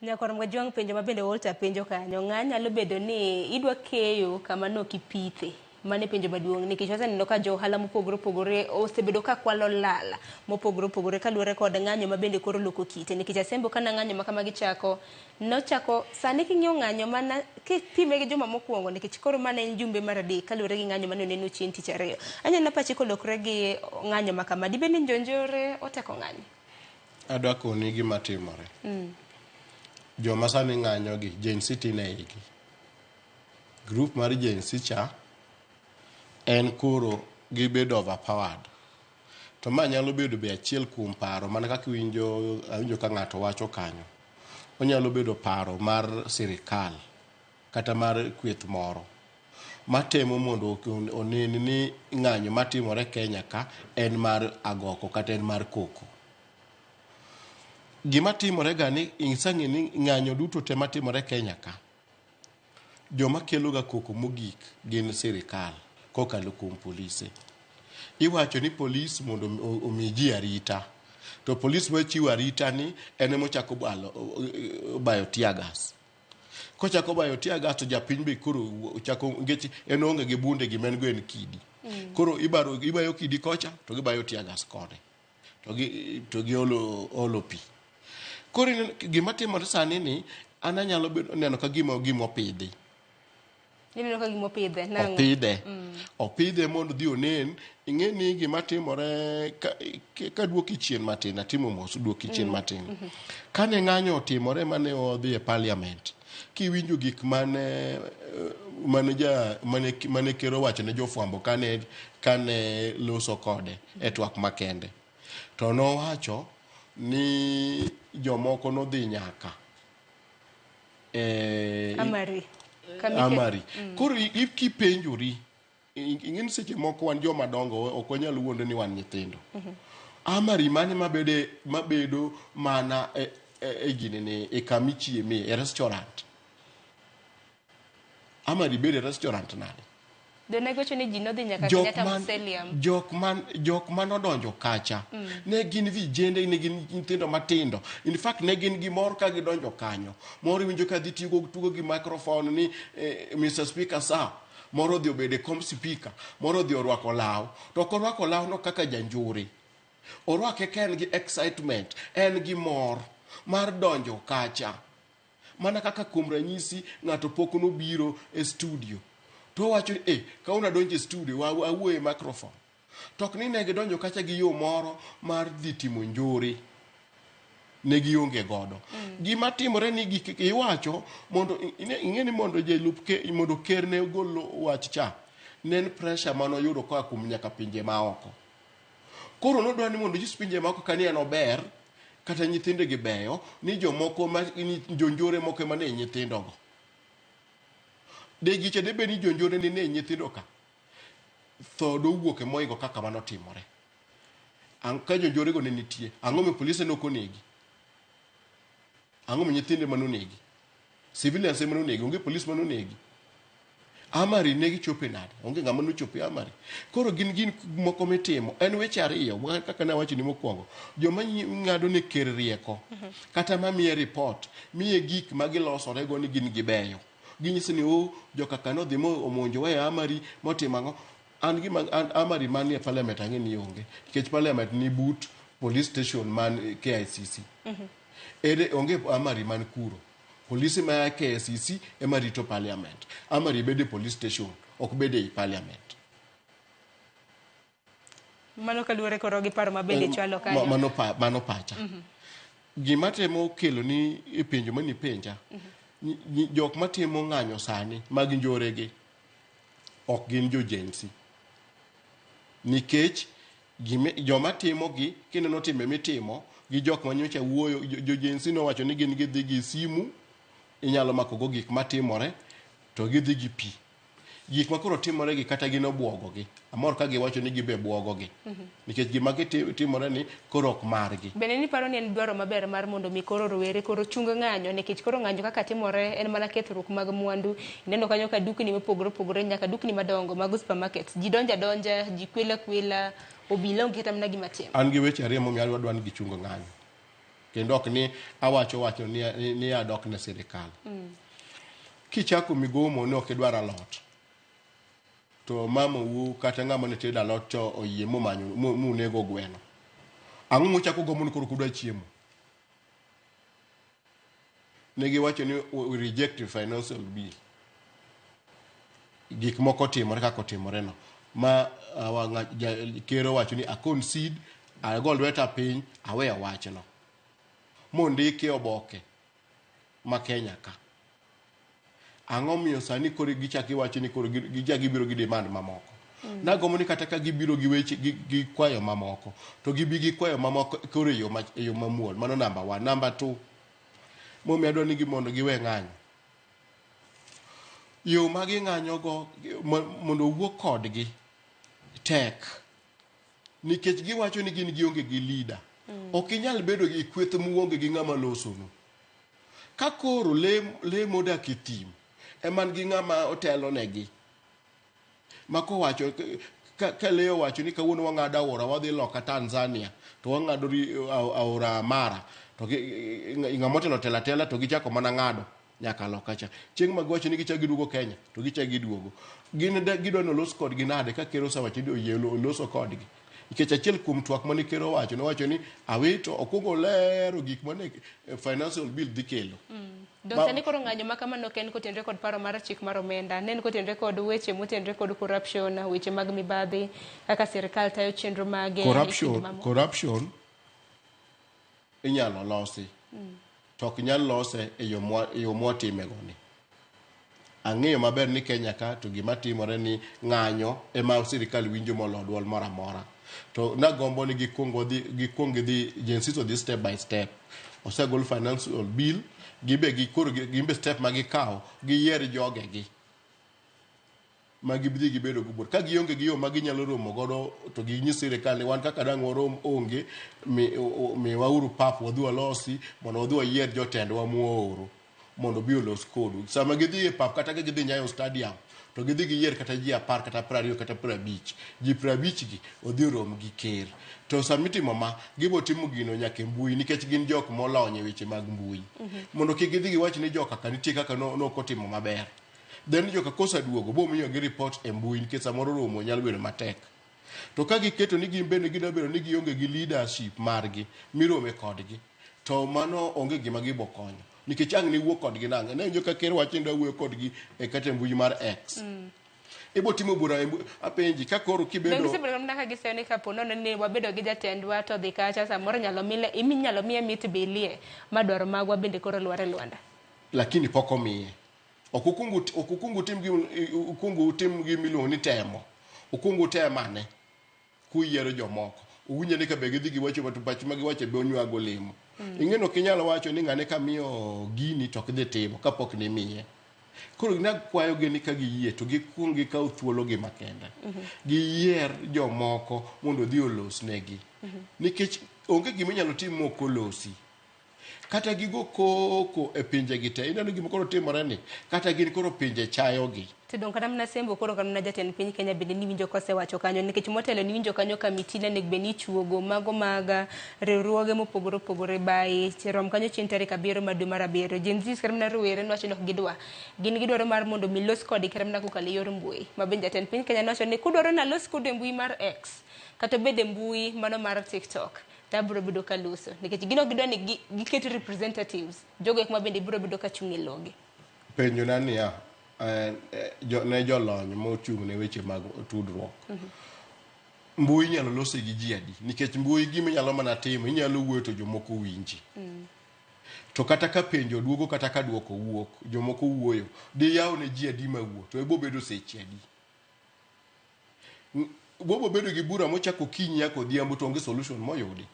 Nyakwar Mwajwang' penjo ma bende Walter penjo kanyo, ng'a nyalo bedo ni idwa keyo kama ne ok ipithe? Mano e penjo maduong' nikech waseneno ka jo ohala mopogore opogore osebedo ka kwalo lal mopogore opogore kaluwore kod ng'anyo ma bende koro loko kite nikech asembo kana ng'anyo ma kamagi chako nochako sani king'iyo ng'anyo mana kipime gi juma mokwongo nikech koro mano en jumbe mar adek kaluwore gi ng'anyo mane oneno chieng' tich ariyo. Anyalo pachi kolokre gi ng'anyo ma kama dibed ni jonjore oteko ng'anyo? Adwa koni gima timore. Joma sani ng'anyo gi, Gen Z tin e igi. Group mar Gen Z cha en koro gibedo overpowered. To ma nyalo bedo be achiel kuom paro mana kaka iwinjo awinjo ka ng'ato wacho kanyo. Onyalo bedo paro mar sirikal kata mar kweth moro matemo mondo onen ni ng'anyo matimore Kenya ka en mar agoko kata en mar koko. Gima timore ga ni isang'e ni ng'anyo duto te matimore Kenya ka, joma kelo ga koko mogik gin sirikal kokalo kuom polise. Iwacho ni polis mondo omi ji arita. To polis machiwo arita ni en emochako bayo tear gas. Kochako bayo tear gas to japiny be koro chako nikech en oonge gi bunde gima en go en kidi. Koro ibayo kidi kocha to gibayo tear gas koni. To gi olo pi. Koro gima timore sani ni an anyalo bedo neno ka gima opidhi. Ineno ka gima opidhe nang'o? Opidhe. Opidhe mondo dhi onen. Ing'e ni gima timore ka duoki chien matin, atimo mos duoki chien matin. Kane ng'anyo otimore mane odhi e parliament, kiwinjo gik mane mane ker owacho ne jofwambo kane loso kode e twak makende. To nowacho ni jomoko nodhi nyaka Amari. Amari. Koro kipenjori, ing'e ni seche moko wan joma dongo ok wanyal wuonde ni wan nyithindo. Amari mane mabedo mana e ginene e kama ichieme e restaurant. Amari bedo e restaurant nade? Donego ni ji nodhi nyaka Kenyatta Mausoleum. Jok man odonjo kacha ne gin vijende, ne gin nyithindo matindo. In fact ne gin gi mor ka gidonjo kanyo. Moro iwinjo ka dhi tugo gi microphone ni Mr. Speaker sir. Moro odhi obedo e kom speaker, moro odhi orwako law. To ok orwako law no kaka janjore. Orwake ka en gi excitement, en gi mor mar donjo kacha. Mana kaka kuom ranyisi ng'ato pok nobiro e studio. To owacho ni kawuono adonjo e studio, awuoyo e microphone. To ok ni ne gidonjo kacha gi yo moro mar dhi timo njore. Ne gionge godo. Gima timore ni gik iwacho mondo ing'e ni mondo jalup mondo ker ne ogol wach cha, ne en pressure mane oyudo koa kuom nyaka pinje maoko. Koro nodwa ni mondo onyis pinje maoko ka ni en ober, kata nyithinde gi beyo, ni jomoko ma jonjore moko ema ne nyithindogo. De gicha debed ni jonjore ne nyithindo ka, tho dowuok e moingo kaka mano timore. Ka jonjore go ne nitie, ang'o mi polise ne ok onegi? Ang'o mi nyithinde mane onegi? Civilians ema nonegi, onge polis mane onegi. Amari ne gichope nade? Onge ng'ama nochopo e Amari. Koro gin moko mitimo. En weche ariyo, kaka ne awacho ni mokwongo. Joma ng'ado ne ker rieko, kata mamiye report, miye gik ma gilosorego ni gin gibeyo. Ginyiso ni o jokaka nodhi omonjowa e Amari, motimo ang'o? An gima an Amari manie parliament ang'e ni onge. Nikech parliament ni but police station man KICC. Ere onge Amari man kuro. Polise ma KICC ema rito parliament. Amari bedo e police station, ok bedo ei parliament. Mano kaluwore koro gi paro ma bende chwalo kanyo. Mano pacha. Gima temo kelo ni e penjo mani penja. Jok matimo ng'anyo sani mag njoregi ok gin jo Gen Z. Nikech joma timogi kineno timbe mitimo gi jok manyocha wuoyo, jo Gen Z nowacho ni gin gidhi gi simu inyalo makogo gik matimore to gidhi gi pi. Gik ma koro timore gi kata gin obwogogi. Amor ka giwacho ni gibe bwogogi. Nikech gima timore ni koro ok margi. Bende niparo ni en dwaro maber mar mondo mi koro rowere koro chung ng'anyo nikech koro ng'anyo kaka timore en mana kethruok mag mwandu. Ineno kanyo ka dukni mopogore opogore nyaka dukni madongo mag supermarkets. Ji donjo adonja, ji kwela kwela, obila onge kata mana gima timo. An gi weche ariyo momiyo adwa ni gichung ng'anyo. Kendo ok ni awacho wacho ni adok ne sirikal. Kichako migomo ni ok idwar alot, to mama wu kata ng'ama ne tedo alot to oyie momanyo munego gweno. Ang'o muchako gomo ni koro kudwa chiemo? Ne giwacho ni we reject financial bill. Gik moko timore kaka otimore no. Ma ker owacho ni a concede, ago lweta piny, aweyo wachno. Mondiki e oboke ma Kenya ka. Ang'o miyo sani koro gichako iwacho ni koro gichako gibiro gi demand mamoko? Nagombo ni kata ka gibiro gi weche gi kwayo mamoko, to gibi gi kwayo mamoko koro e yo mamuol. Mano number 1. Number 2, momiyo adwa ni mondo giwe ng'anyo. Yo ma ging'anyogo mondo owuo kodgi tek. Nikech giwacho ni gin gionge gi leader. Ok inyal bedo gi kweth muonge gi ng'ama losonu. Ka koro le modak e thim ema nigi ng'ama otelo negi. Ma kowacho, ka le owacho ni kawuono wang'ado aora wadhi loka Tanzania, to wang'ado aora Mara, to ng'ama otelo telo atela to gichako mana ng'ado nyaka loka cha. Chieng' ma giwacho ni gichako giduogo Kenya, to gichako giduogo. Gin gidwa ni olos kodgi nade ka ker osewacho ni oyie oloso kodgi. Nikech achiel kuom twak mane ker owacho, nowacho ni awito okwongo olero gik mane financial bill dhi kelo. Dong sani koro ng'anyo ma kamano ok en kotenre kod paro mar chik mar omenda, ne en kotenre kod weche motenre kod corruption, weche mag mibadhi, kaka sirikal tayo chenro mage. Corruption inyalo losi. To ok nyal lose e yo mwatimego ni. Ang'eyo maber ni Kenya ka to gima timore ni ng'anyo ema sirikal winjo molo duol moro amora. To nagombo ni gikuong gidhi Gen Z odhi step by step. Osegol financial bill, gibe gikoro gimbe step ma gikawo, giyier jogegi ma gibdhi gibedo go buora. Ka gionge gi yo ma ginyalo romo godo to ginyis sirikal ni wan kaka dang' warom onge, miwauru pap wadhi walosi mondo wadhi wayier jotendwa muoro mondo obi olos kodu. Sama gidhi e pap kata ka gidhi Nyayo Stadium to gidhi giyier kata ji 10 kata 20 kata 50. Ji 50 gi odhi orom gi ker. To sama itimo ma, gibo timo gino nyaka e mbui nikech gin jok molony e weche mag mbui. Mondo kik gidhi giwach ni joka ka nitie kaka nok otimo maber. Then joka koseduogo bo miyo gi report e mbui nikech samoro romo nyalo bedo matek. To ka giketo ni gin bende gidwa bedo ni gionge gi leadership margi mirome kodgi, to mano onge gima gibo konyo. Nikech ang' ni wuo kodgi nang'e. Ne winjo ka ker wacho ni dwa wuoyo kodgi e kata e mbui mar X. Ibo timo bura e mbui, apenji ka koro kibedo Donge gisebedo mana ka giseyo ni kapo nono ni wabedo gi jatendwa to dhi kacha samoro nyalo mile, inyalo miye mit bilie ma dwaro magwa bende koro lwar e lwanda. Lakini pok omiye. Ok ukungu tim gi, ukungu tim gi miluongo ni temo. Ukungu temane kuyiero jomoko. Uwinjo ni ka be gidhi giwacho to pach ma giwacho be onywago lemo. Ing'e ni ok inyal wacho ni ng'ane kamiyo gini to ok dhi timo kapok nimiye. Koro nakwayogi ni ka giyie to gikuong gikaw thuologi makende. Giyier jomoko mondo odhi olosnegi. Nikech onge gima inyalo tim mok olosi. Kata gigo koko e pinjegi te, ineno gima koro timore ni, kata gin koro pinje chayogi. To dong kata mana sembo koro kata mana jatend piny Kenya bende niwinjo kosewacho kanyo, nikech motelo niwinjo kanyo kamiti ne onego bed ni ichuogo mago mag riwruoge mopogore opogore bayi rom kanyo chieng' tarik 7 mar dwe mar 7. Gen Z kata mana rowere nowacho ni ok gidwa. Gin gidwaro mar mondo mi los kodgi kata mana kokalo e yor mbui. Ma bende jatend piny Kenya nowacho ni kudwaro ni alos kodu e mbui mar X kata obed e mbui mano mar TikTok, to abiro bedo ka loso. Nikech gin ok gidwa ni giket representatives, jogo ek ma bende biro bedo ka chung' e logi. Penjo na niya, ne jolony mochung' ne weche mag tudruok. Mbui inyalo lose gi ji adi? Nikech mbui gima inyalo mana timo, inyalo wuoyo to jomoko winji. To kata ka penjo duogo kata ka duoko wuok, jomoko wuoyo, diyaw ne ji adi mawuo, to ebo bedo seche adi? Bobo bedo gi bura mochako okinyi nyaka odhiambo to onge solution moyudi.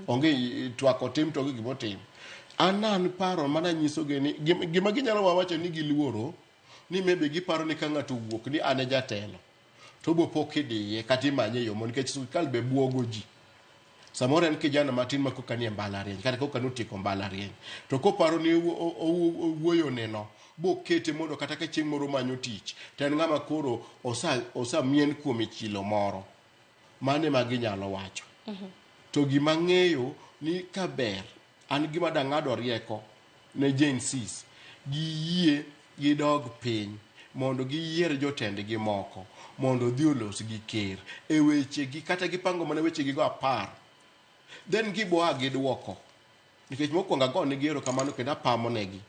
Onge twak otim to onge gimotim. An an paro mana nyisogi ni gima ginyalo wawacho ni giluoro ni maybe giparo ni ka ng'ato owuok ni an e jatelo to obo po kidiye kata imanye e yo moro nikech sirkal be buogo ji. Samoro en kijana matin ma koka nie mbalariany kata koka notieko mbalariany to koparo ni owuoyo neno bokete mondo kata ka chieng' moro manyo tich to en ng'ama koro osamien kuome chilo moro. Mano ema ginyalo wacho. To gima ang'eyo ni kaber an gima dang'ado rieko ne Gen Zs giyie gidog piny mondo giyier jotendgi moko mondo odhi olos gi ker e wechegi kata gipango mana wechegi go 10 then giboa giduoko nikech mokwongo agonegi erokamano kendo apamo negi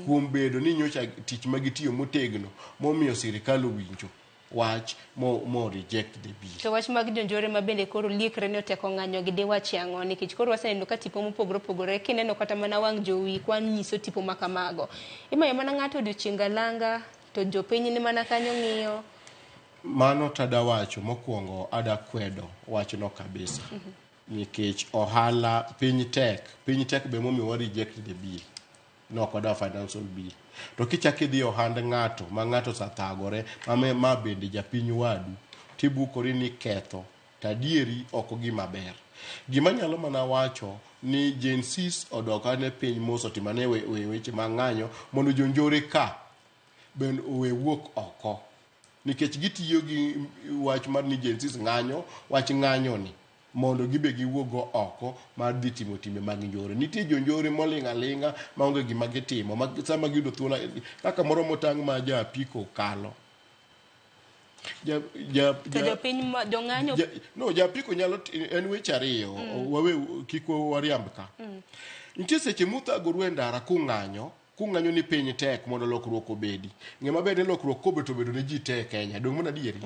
kuom bedo ni nyocha tich ma gitiyo motegno momiyo sirikal owinjo wach mo reject the bill. To wach mag jonjore ma bende koro liekre ni oteko ng'anyo gi diwachi ang'o nikech koro waseneno ka tipo mopogore opogore kineno kata mana wang' jowi kwan nyiso tipo ma kamago. Imayo mana ng'ato odiochieng' alanga to jopiny ni mana kanyo ng'iyo. Mano tada wacho mokwongo ada kwedo wachno kabisa. Nikech ohala piny tek, piny tek be momiyo wa reject the bill. No ok wadwa financial bill. To kichak idhi ohand ng'ato ma ng'ato osathagore ma bende japiny wadu tibukori ni ketho to adieri ok gima ber. Gima nyalo mana wacho ni Gen Zs odok ane piny mos otim ane weche mag ng'anyo mondo jonjore ka bende owe wuok oko. Nikech gitiyo gi wach mar ni Gen Zs ng'anyo, wach ng'anyo ni mondo gibe giwuog oko mar dhi timo timbe mag njore. Nitie jonjore moling' aling'a maonge gima gitimo ma sama giyudo thuolo kaka moro motang' ma ja apiko kalo. To jopiny jong'anyo no ja apiko nyalo en weche ariyo wawe kik wariamb ka. Nitie seche muthagoru e ndara kung'anyo kung'anyo ni piny tek mondo lokruok obedi. Ng'e maber ni lokruok kobet obedo ne ji te e Kenya, dong' mana adieri?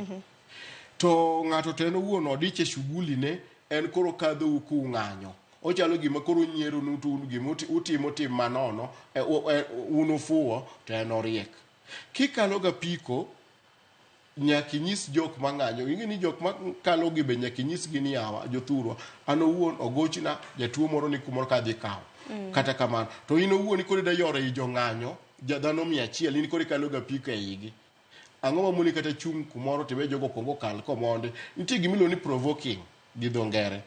To ng'ato to en owuon odich e shughuli ne en koro kadhou kung'anyo. Ochalo gima koro onyieronu to un gima utimo tim manono, un ufuwo to en oriek. Kikalo gapiko, nyaka inyis jok mang'anyo. Ing'e ni jok makalo gi be nyaka inyisgi ni yawa jothurwa, an owuon ogochna jatuo moro ni kumoro kadhi kawo. Kata kamano, to in owuon koro ida yoro ei jong'anyo, dhano 100, in koro ikalo gapiko e igi. Ang'o mamoni kata chung' kumoro tiwe jogo kuongo okal komondi. Nitie gima iluongo ni provoking gi dho ngere.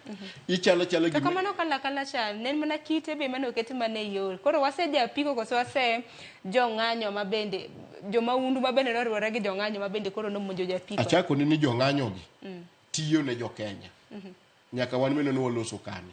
Ichalo achala To kamano kala kala cha, ne en mana kite be mane oket mana e yor. Koro wase ja apiko koso wase jong'anyo ma bende, jomaundu ma bende noriwore gi jong'anyo ma bende koro nomonjo japiko. Achako ni jong'anyo gi tiyo ne jo Kenya. Nyaka wan bende ne waloso kani.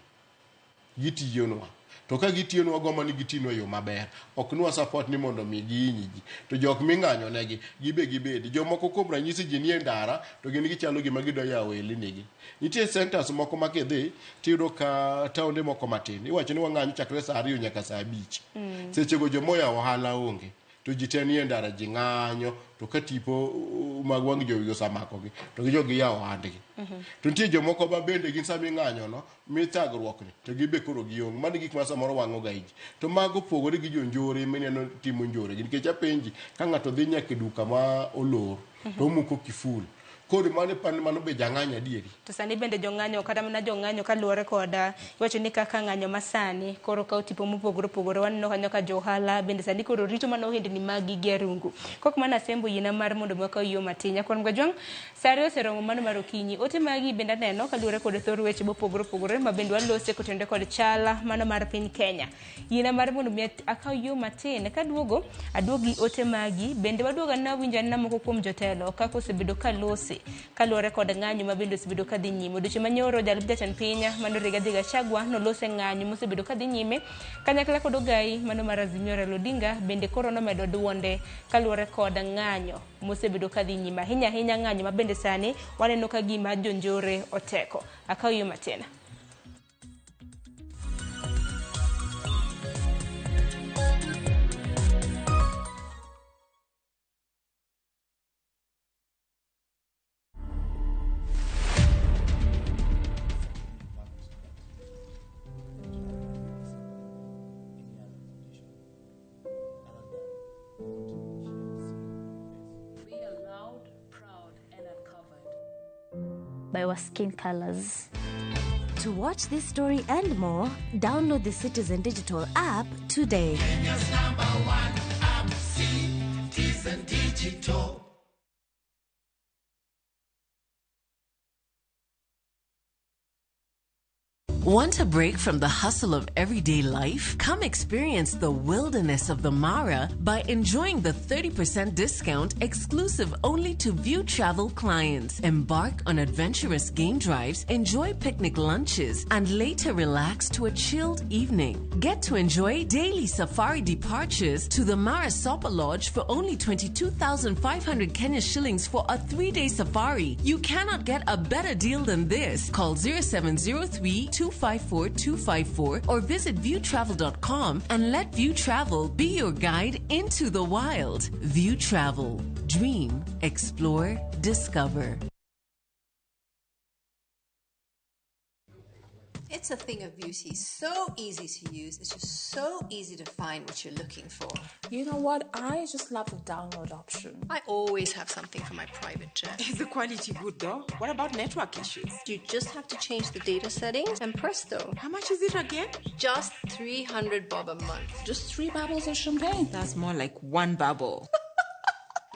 Gitiyonwa. To ka gitiyonwa gombo ni gitinwa e yo maber. Ok nwa support ni mondo mi gihiny ji. To jok ming'anyo negi, gibe gibedi. Jomoko kuom ranyisi ji nie ndara, to gin gichalo gima gidwa yawo elinigi. Nitie centers moko ma kidhi, tiyudo ka taonde moko matin. Iwacho ni wang'anyo chakre saa 2 nyaka saa 5. Sechego joma oyawo ohala onge. To ji te nie ndara, ji ng'anyo, to ka tipo mag wang' jowi osemakogi, to gijogi giyawo ohandgi. To nitie jomoko ma bende gin sama ing'anyo no, mithagruok ni, to gibe koro gionge. Mano gik ma samoro wang'o ga iji. To mago opogore gi jonjore mineno timo njore gi. Nikech apenji, ka ng'ato dhi nyaka e duka ma olor, to omuko kiful. Koro mano ipani mano be jang'anyo adieri. To sani bende jong'anyo, kata mana jong'anyo kaluwore kod iwacho ni kaka ng'anyo masani koro kawo tipo mopogore opogore, waneno kanyo ka jo ohala bende sani koro rito mana ohendni mag gi gi arungu. Kok mana asembo yiena mar mondo mi wakaw yo matin. Nyakwar Mgajwang', saa 2 oseromo mano mar okinyi. Ote magi bende aneno kaluwore kod thor weche mopogore opogore ma bende walose kotenore kod chala mano mar piny Kenya. Yiena mar mondo mi akaw yo matin. Kaduogo, aduogi ote magi, bende waduogo anena winjo anena moko kuom jotelo kaka osebedo ka lose kaluwore kod ng'anyo ma bende osebedo ka dhi nyime. Odiochieng' manyoro jalup jatend piny mano Rigathi Gachagua nolose ng'anyo mosebedo ka dhi nyime kanyakla kod ogai mano mar Azimio Raila Odinga bende koro nomedo duonde kaluwore kod ng'anyo mosebedo ka dhi nyime. Ahinya ahinya ng'anyo ma bende sani waneno ka gima jonjore oteko. Akaw yo matin. by our skin colors. To watch this story and more, download the Citizen Digital app today. Kenya's number one app, Citizen Digital. Want a break from the hustle of everyday life? Come experience the wilderness of the Mara by enjoying the 30% discount exclusive only to View Travel clients. Embark on adventurous game drives, enjoy picnic lunches, and later relax to a chilled evening. Get to enjoy daily safari departures to the Mara Sopa Lodge for only 22,500 Kenya shillings for a 3-day safari. You cannot get a better deal than this. Call 0703 254 254 or visit viewtravel.com and let View Travel be your guide into the wild. View Travel. Dream, explore, discover. It's a thing of beauty, so easy to use. It's just so easy to find what you're looking for. You know what? I just love the download option. I always have something for my private jet. Is the quality good though? What about network issues? You just have to change the data settings and presto. How much is it again? Just 300 bob a month. Just 3 bubbles of champagne. That's more like 1 bubble.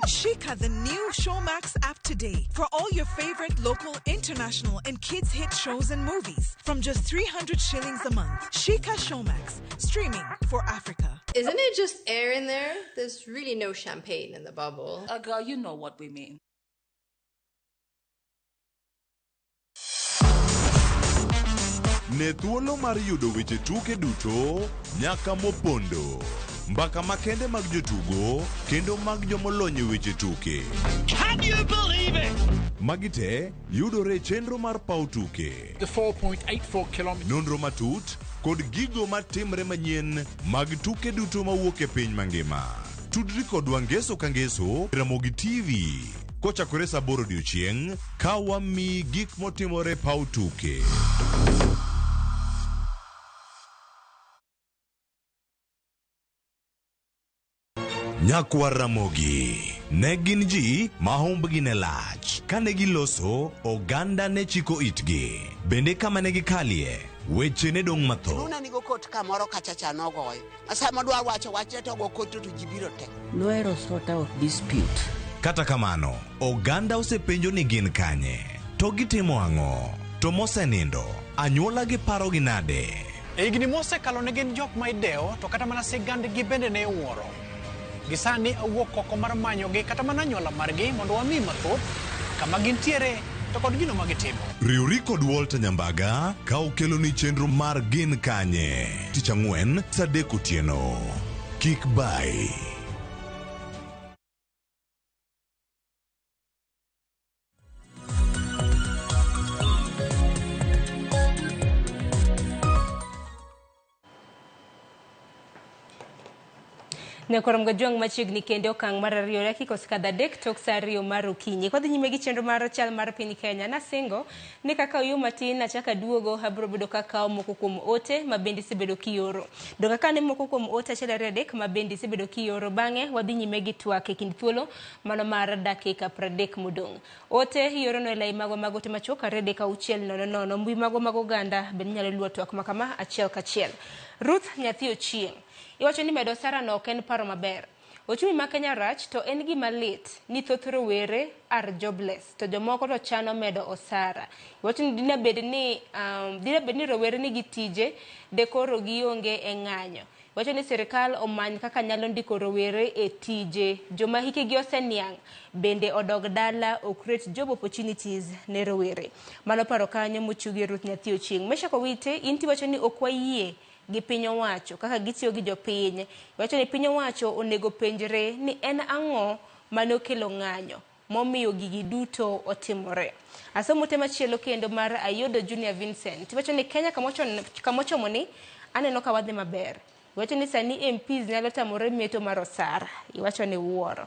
Shika the new Showmax app today for all your favorite local, international, and kids hit shows and movies from just 300 shillings a month. Shika Showmax, streaming for Africa. Isn't it just air in there? There's really no champagne in the bubble. Girl, you know what we mean. Ne thuolo mar yudo weche tuke duto nyaka mopondo. Mbaka makende mag jotugo kendo mag jomolony e weche tuke. Can you believe it? Magi te yudore e chenro mar paw tuke. The 4.84 kilometers. Nonro matut kod gigo matimre manyien mag tuke duto mawuok e piny mangima. Tudri kodwa ngeso ka ngeso Ramogi TV kochakore saa 8 odiochieng' ka wamiyi gik motimore paw tuke. Nyakwar Ramogi ne gin ji ma humbgi ne lach. Kane giloso, oganda ne chiko itgi. Bende kama ne gikalie, weche ne dong' mathoth. Luna nigo kot kamoro kacha cha nogoyo. Sama dwa wacho wachne to go kot to ji biro te. Nohero sort out dispute. Kata kamano, oganda osepenjo ni gin kanye, to gitimo ang'o, to mosenindo, anyuola gi parogi nade? E higni mosekalo ne gin jok ma idewo to kata mana sigandgi bende ne iwuoro. Gisani awuok oko mar manyogi kata mana anyuola margi mondo wami mathoth kama gintiere to kod gino ma gitimo. Riwri kod Walter Nyambaga ka okeloni chenro mar Gin Kanye tich ang'wen saa 3 otieno. Kik bai. Nyakorom Gajwang' machiegni kendo okang' mar 2 dakika osekadho 3 tok saa 2 mar okinyi. Kwadhi nyime gi chenro mar chal mar piny Kenya, nasingo ni kaka oyo matin achaka duogo abiro bedo kakawo moko kuom ote ma bende isebedo kioro. Dong akane moko kuom ote 1 2 3 ma bende isebedo kioro, bang'e wadhi nyime gi twak e kind thuolo mano mar dakika 30 modong'. Ote ioro no e lai magwa mag ote machuok 2 3 6 0 0 mbui magwa mag oganda bende inyalo luwo twak makama achiel kachiel. Ruth Nyathi Ochieng' iwacho ni medo osara no ok en paro maber. Ochumi ma Kenya rach to en gima lit ni thoth rowere are jobless to jomoko to chano medo osara. Iwacho ni dine bed ni rowere nigi tije de koro gionge e ng'anyo. Iwacho ni sirikal omany kaka nyalo ndiko rowere e tije. Joma hikgi oseniang' bende odog dala o create job opportunities ne rowere. Mano paro kanyo mochiw gi Ruth Nyathi Ochieng'. Meshack Owite in tiwacho ni ok wayie gi piny owacho kaka gitiyo gi jopiny. Iwacho ni piny owacho onego penjre ni en ang'o mane okelo ng'anyo momiyo gigi duto otimore. Asomo te machielo kendo mar Ayodo Junior Vincent. Iwacho ni Kenya kamochomo ni aneno ka wadhi maber. Iwacho ni sani MPs nyalo tamore meto mar osara. Iwacho ni wuoro.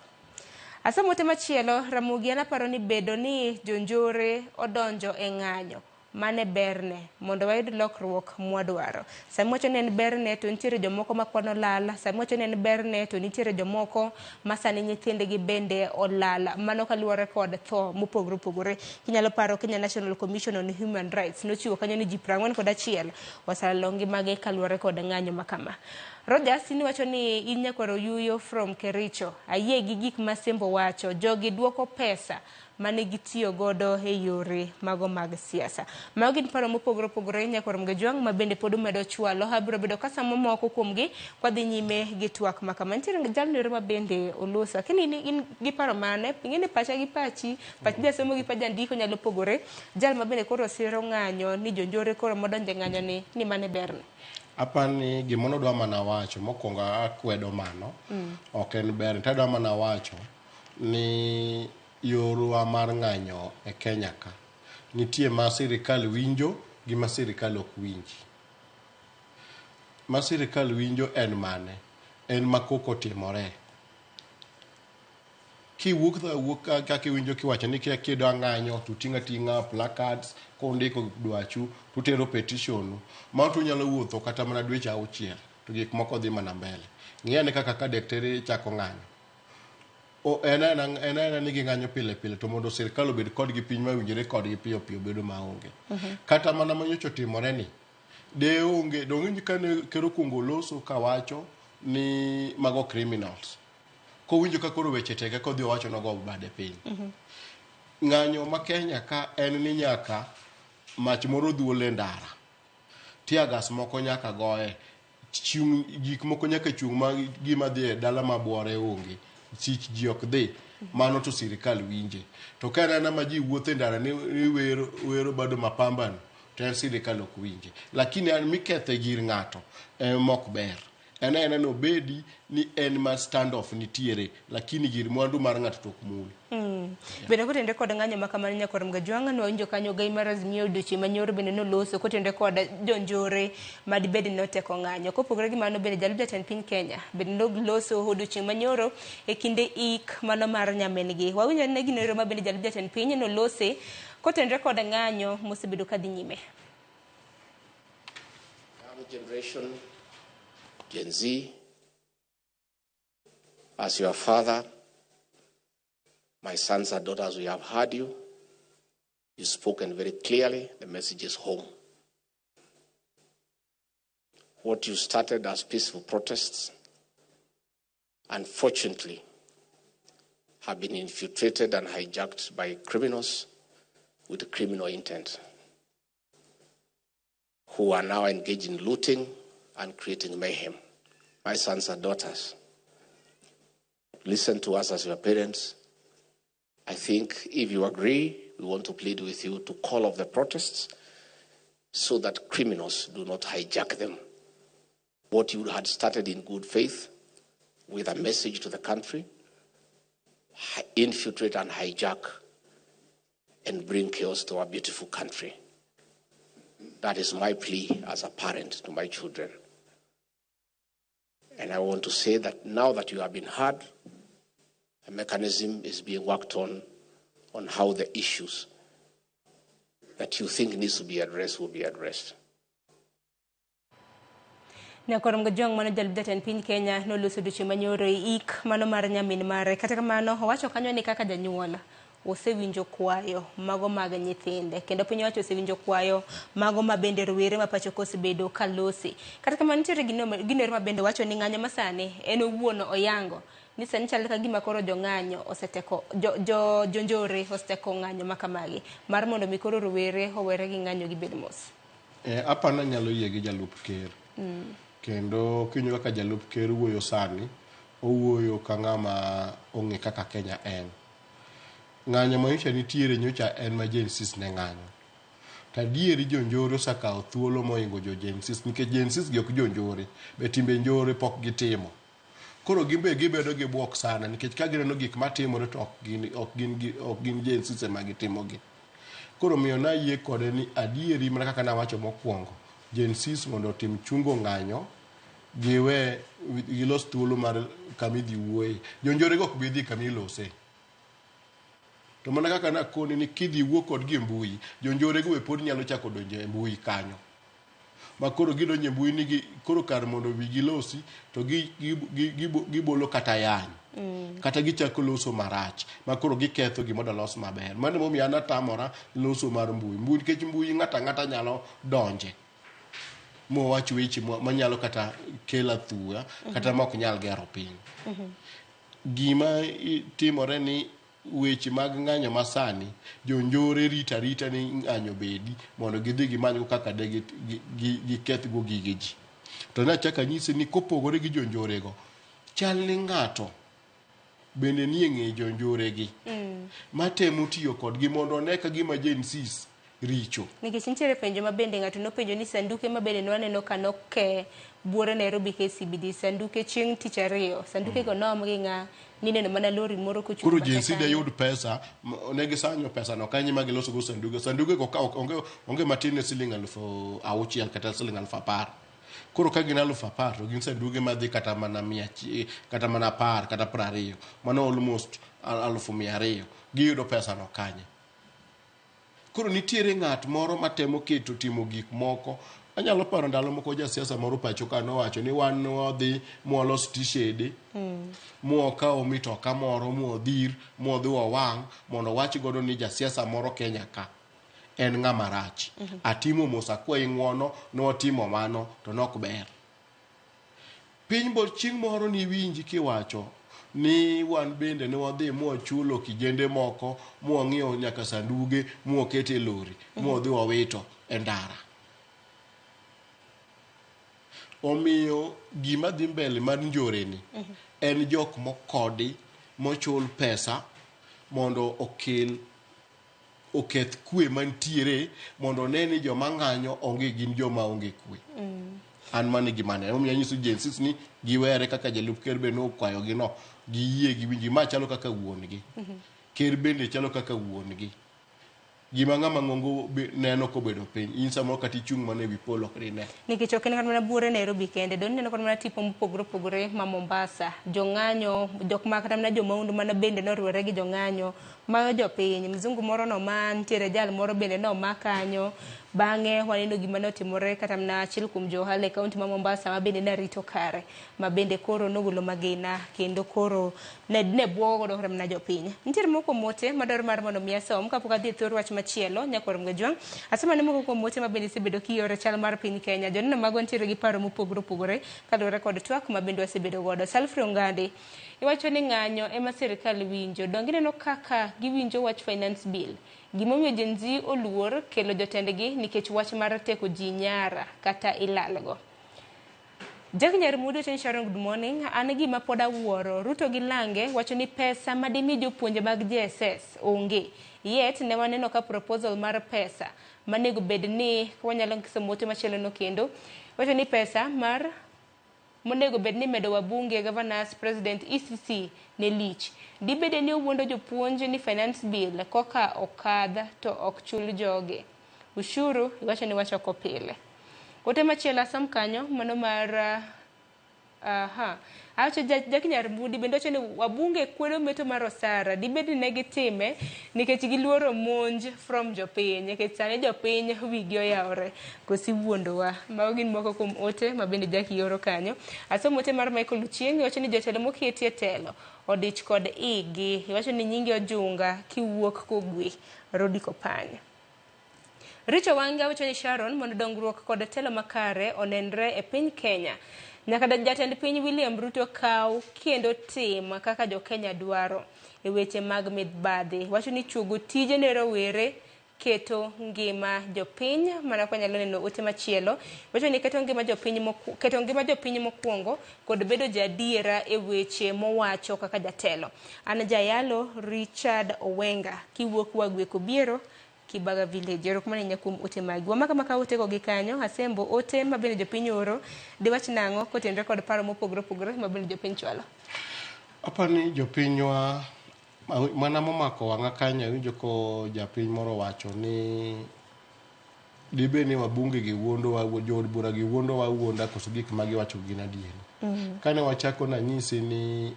Asomo te machielo Ramogi an aparo ni bedo ni jonjore odonjo e ng'anyo Mane berne mondo wayud lokruok mwadwaro. Sama iwacho ni en berne to nitiere jomoko ma kwan olal, sama iwacho ni en berne to nitiere jomoko ma sani nyithindgi bende olal. Mano kaluwore kod tho mopogore opogore. Kinyalo paro Kenya National Commission on Human Rights nochiwo kanyo ni ji 41 oselalo ngimagi kaluwore kod ng'anyo ma kama. Rogers in iwacho ni in nyakwar Oyuyo from Kericho. Ayie gi gik ma Sembo wacho. Jogi duoko pesa mane gitiyo godo e yore mago mag siasa. Mago gin paro mopogore opogore nyakwar Mgejwang' ma bende pod umedo chwalo. Abiro bedo ka samo moko kuomgi kwadhi nyime gi twak ma kama. Nitiere jalno ero ma bende oloso. Lakini in, in gi paro mane? Ing'e ni pacha gi pachi, pach jasomo gi pach jandiko nyalo pogore. Jal ma bende koro siro ng'anyo ni jonjore koro modonjo e ng'anyo ni, ni mane berne. Apani gima nodwa mana wacho mokwongo akwedo mano ok en ber to adwa mana wacho ni yorwa mar ng'anyo e Kenya ka nitie ma sirikal winjo gi ma sirikal ok winji. Ma sirikal winjo en mane? En ma koko otimore. Kiwuok awuok kaka iwinjo kiwacho ni kidwa ng'anyo to uting'o ating'a placards kundiko dwachu tutero petition mano to unyalo wuotho kata mana dweche auchiel to gik moko dhi mana mbele. Ng'i ane kaka ka daktari chako ng'anyo. O, en aena en aena ni ging'anyo pile pile to mondo sirkal obed kodgi piny mawinjore kodgi piyo piyo bedo maonge. Kata mana manyocha otimore ni de onge donge winjo kane ker okwongo oloso kawacho ni mago criminals. Kowinjo ka koro weche tek eka odhi owacho nogo bade piny. Ng'anyo ma Kenya ka en ni nyaka mach moro dhuol e ndara. Tear gas moko nyaka goye. Chung' gik moko nyaka chung' ma gima dhi e dala ma buore onge. Sich ji ok dhi. Mano to sirikal winje. To ka en aena ma ji wuotho e ndara ni ni wero, wero bado mapambano to en sirikal ok winje. Lakini an mikethe gir ng'ato ema ok ber. En aena ni obedi ni en ma stand off nitiere lakini gir mwandu mar ng'ato to ok mul. Bende kotenore kod ng'anyo ma kamano nyakwar Mgajwang' nwawinjo kanyo ogai mar Azimio odiochieng' manyoro bende noloso kotenore kod jonjore madibed ni noteko ng'anyo. Kopogore gi mano bende jalup jatend piny Kenya bende noloso odiochieng' manyoro e kinde ik mano mar nyamin gi. Wawinjo ane gino ero ma bende jalup jatend piny nolose kotenore kod ng'anyo mosebedo kadhi nyime. Young generation, Gen Z, as your father, my sons and daughters, we have heard you. You've spoken very clearly. The message is home. What you started as peaceful protests, unfortunately, have been infiltrated and hijacked by criminals with criminal intent, who are now engaged in looting and creating mayhem. My sons and daughters, listen to us as your parents. I think if you agree, we want to plead with you to call off the protests so that criminals do not hijack them. What you had started in good faith with a message to the country, infiltrate and hijack and bring chaos to our beautiful country. That is my plea as a parent to my children. And I want to say that now that you have been heard, a mechanism is being worked on how the issues that you think needs to be addressed will be addressed. Nyakwar Mgajwang' mano jalup jatend piny Kenya noloso odiochieng' manyoro e ik mano mar nyamin mare. Kata kamano owacho kanyo ni kaka janyuol osewinjo kwayo mago mag nyithinde kendo piny owacho osewinjo kwayo mago ma bende rowere ma pacho ka osebedo kalose. Kata kamano nitiere gino ero ma bende wacho ni ng'anyo masani en owuon oyango ni sani chal ka gima koro jong'anyo oseteko jonjore oseteko ng'anyo ma kamagi mar mondo mi koro rowere owere gi ng'anyo gibed mos. Apano anyalo yie gi jalup ker. Kendo kiwinjo kaka jalup ker wuoyo sani, owuoyo ka ng'ama ong'e kaka Kenya en. Ng'anyo ma nyocha nitiere nyocha en ma Gen Z ne ng'anyo. To adieri jonjore osekawo thuolo mohingo jo Gen Z nikech Gen Z gi ok jonjore, be timbe njore pok gitimo. Koro gin be gibedo gi buok sana nikech ka gineno gik matimore to ok gin Gen Z ema gitimogi. Koro miyo nayie kode ni adieri mana kaka nawacho mokwongo, Gen Z mondo otim chungo ng'anyo, giwe gilos thuolo mar kama idhi wuoye. Jonjore go ok bi dhi kama ilose. To mana kaka nakoni ni kidhi wuo kodgi e mbui, jonjore go be pod nyalo chako donjo e mbui kanyo. Ma koro gidonjo e mbui ni gi, koro kar mondo wigi losi to gibolo kata yany. Kata gichako loso marach ma koro giketho gima dolos maber. Mano emomiyo an atamora loso mar mbui. Mbui nikech mbui ng'ato ang'ata nyalo donje mowach weche manyalo kata kelo athuya kata ma ok nyal gero piny. Gima timore ni weche mag ng'anyo masani, jonjore rito arita ni ng'anyo bedi mondo gidhi gimanygo kaka de gikethgo gige ji. To nachako anyisi ni kopogore gi jonjorego, chal ni ng'ato bende nie ng'e jonjoregi matemo tiyo kodgi mondo one ka gima Gen Zs richo. Nikech nitiere penjo ma bende ng'ato nopenjo ni sanduke ma bende nwaneno ka noke buore Nairobi KCBD, sanduke chieng' tich ariyo, sanduke go noom gi ng'a, nineno mana lori moro kochung' Koro bathe Gen Z kanyo. de yud pesa, ne gisanyo pesa no kanye ma giloso go sanduke. Sanduke go ka ok onge matin ne siling 6,000 kata siling 10,000. Koro ka gin 10,000 to gin sanduge madhi kata mana mia kata mana 10 kata 20. Mano almost 200,000. Giyudo pesa no kanye? Koro nitiere ng'at moro matemo keto timo gik moko. Anyalo paro ndalo moko jasiasa moro pacho ka nowacho ni wan wadhi mwalos tishede, mwakawo mitoka moro mwadhir mwadhi wawang' mondo wach godo ni jasiasa moro Kenya ka en ng'ama rach. Atimo mos akwayi ng'uono nwatimo mano to nok ber. Piny bo chieng' moro niwinji kiwacho ni wan bende ne wadhi mwachulo kijende moko mwang'iewo nyaka sanduge mwakete e lori mwadhi wawito e ndara. Omiyo gima dhi mbele mar njore ni en jok mokodi mochul pesa mondo okel oketh kwe mantiere mondo one ni joma ng'anyo onge gin joma onge kwe. An mano e gima aneno. Omiyo anyiso Gen Z ni giwere kaka jalup ker be nokwayogi no, giyie giwinji. Ma chalo kaka wuon-gi. Ker bende chalo kaka wuon-gi. Gima ng'ama ng'ongo neno kobedo piny, in samoro kata ichung' mana ewi polo ok dine. Nikech ok en kata mana buore Nairobi kende, don ineno kata mana tipo mopogore opogore ma Mombasa, jong'anyo, jok ma kata mana jomaundu mana bende noriwore gi jong'anyo, mayo jopiny, mzungu moro noma, nitiere jal moro bende noma kanyo, bang'e waneno gima notimore kata mana achiel kuom jo ohala e kaunti ma Mombasa ma bende narito kare, ma bende koro nogolo magina kendo koro ne bwogo godo kata mana jopiny. Nitiere moko kuom ote madwaro mar mondo mi asom kapok adhi e thor wach machielo, nyakwar Mgajwang'. Asoma ne moko kuom ote ma bende isebedo kioro chal mar piny Kenya. Joneno magwa nitiere gi paro mopogore opogore kaluwore kod twak ma bende wasebedo godo. Salfrey Ongande, iwacho ni ng'anyo ema sirikal winjo. Donge ineno kaka giwinjo wach finance bill? Gimomiyo Gen Z oluor kelo jotendgi nikech wach mar teko ji nyara kata ilalgo. Jack Nyarmudo wacho ni Sharon, good morning. An gima pod awuoro, Ruto gi Lange wacho ni pesa madimi jopuonje mag JSS onge. Yet ne waneno ka proposal mar pesa manego bed ni wanyalo somo ote machielo no kendo. Wacho ni pesa mar monego bed ni medo wabunge, governors, president, ECC ne lich. Dibede ni owuondo jopuonj ni finance bill koka okadh to ok chul joge. Ushuru iwacho ni wachoko pile. Ote machielo asom kanyo mano mar aha. Awacho Jack Nyarmudi bende wacho ni wabunge kwedo meto mar osara. Dibed ni ne gitime nikech giluoro monj from jopiny. Nikech sani jopiny wigi oyawore. Kosi wuondowa. Mago gin moko kuom ote ma bende Jack ioro kanyo. Asomo ote mar Michael Ochieng' iwacho ni jotelo moketi e telo odich kod igi. Iwacho ni nyingi ojunga kiwuok kogwe. Rodi Kopany. Richo Wanga wacho ni Sharon mondo dongruok kod telo makare onenre e piny Kenya. Nyaka jatend piny William Ruto kaw kendo tim kaka jo Kenya dwaro e weche mag mibadhi. Wacho ni chuogo tije ne rowere keto ngima jopiny, mana kwa nyalo neno ote machielo. Wacho ni keto ngima jopiny keto ngima jopiny mokwongo kod bedo jaadiera e weche mowacho kaka jatelo. An jayalo Richard Owenga kiwuok Wagwe Kobiero Kibaga Village. Erokamano ahinya kuom ote magi. Wamaka maka ote go gi kanyo, asembo ote ma bende jopiny oro, diwach nang'o kotenore kod paro mopogore opogore ma bende jopiny chwalo? Apani jopinywa mana momako wang'a kanyo awinjo ko japiny moro wacho ni dibed ni wabunge gi wuondowa, jood bura gi wuondowa wuonda koso gik ma giwacho gin adieri. Kane wachako nanyisi ni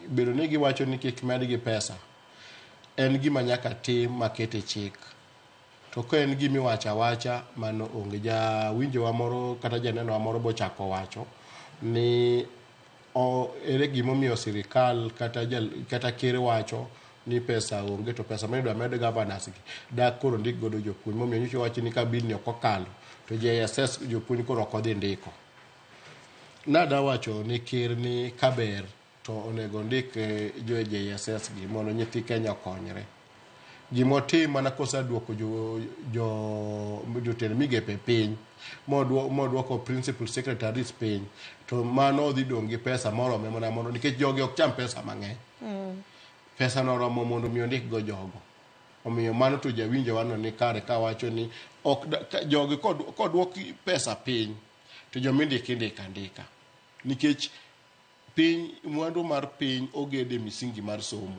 bedo ni giwacho ni kik medgi pesa, En gima nyaka tim maket e chik. To ka en gima iwacho awacha, mano onge. Jawinjowa moro kata janenowa moro bochako wacho ni o, ere gimomiyo sirikal kata, jal, kata ker wacho ni pesa onge to pesa ma idwa med governors gi dak koro ndik godo jopuonj momiyo nyocha wacho ni ka bill ni ok okalo to JSS jopuonj koro ok odhi ndiko. Nada wacho ni ker ni kaber to onego ndik jo JSS gi mondo nyithi Kenya okonyre. Gimotim mana koseduoko jo, jo jotend migepe piny modwoko principal secretaries piny to mano dhi dong' gi pesa morome mana mondo nikech jogi ok cham pesa mang'eny. Pesa no oromo mondo mi ondik go jogo. Omiyo mano to jawinjo wano ni kare kawacho ni ok jogi kodwok pesa piny to jomindiki indiko andika nikech piny mwandu mar piny ogede misingi mar somo.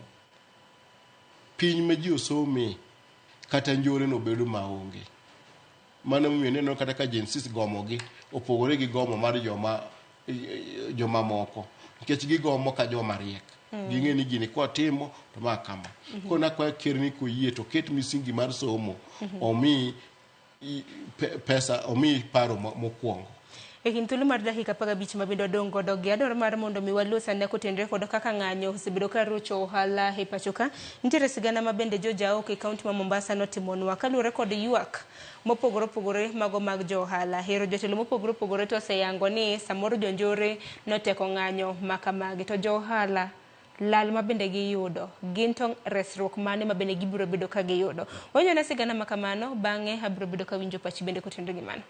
Piny ma ji osome kata njore no bedo maonge. Mano emomiyo ineno kata ka Gen Z gomo gi opogore gi gomo mar joma joma moko nikech gigomo ka joma riek. Ging'e ni gini kwatimo to ma kama. Koro nakwayo ker ni koyie to ket misingi mar somo omi pesa omi paro mokwongo. E kind thuolo mar dakika 15 ma bende wadong' godo gi adwaro mar mondo mi walos ane kotenore kod kaka ng'anyo osebedo ka rocho ohala e pacho ka. Nitiere sigana ma bende jo jaok e kaunti ma Mombasa notimonwa kaluwore kod ywak mopogore opogore mago mag jo ohala. Hero jotelo mopogore opogore to oseyango ni samoro jonjore noteko ng'anyo ma kamagi to jo ohala lal ma bende giyudo gin to resruok mane ma bende gibiro bedo ka giyudo. Wanyona sigana ma kamano bang'e abiro bedo ka winjo pachi bende kotenore gi mano.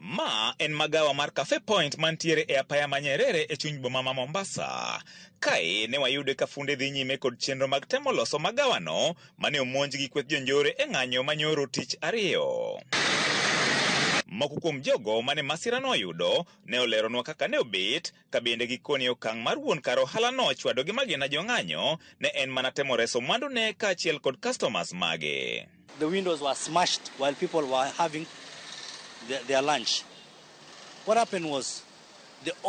Ma en magawa mar Cafe Point mantiere e apaya ma Nyerere e chuny boma ma Mombasa. Kae ne wayude ka funde dhi nyime kod chenro mag temo loso magawano mane omonj gi kweth jonjore e ng'anyo manyoro tich ariyo. Moko kuom jogo mane masirano oyudo ne oleronwa kaka ne obet ka bende gikoni okang' mar wuon kar ohalano chwado gi magina jong'anyo ne en mana temo reso mwandune kaachiel kod customers mage. The windows were smashed while people were having their lunch. What happened was,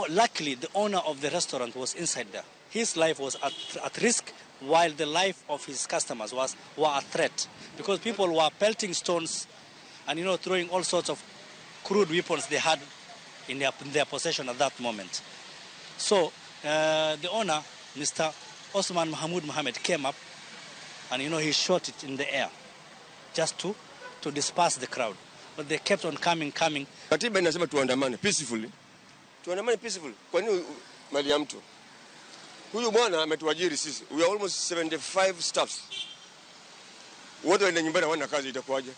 luckily the owner of the restaurant was inside there. His life was at risk while the life of his customers were a threat because people were pelting stones and throwing all sorts of crude weapons they had in their possession at that moment. So the owner, Mr. Osman Mahmoud Mohammed, came up and he shot it in the air just to disperse the crowd. But they kept on coming. Katiba inasema tuandamane peacefully. Tuandamane peacefully. Kwa nini mali ya mtu? Huyu bwana ametuajiri sisi. We are almost 75 staffs. Wote waende nyumbani hawana kazi itakuwaje?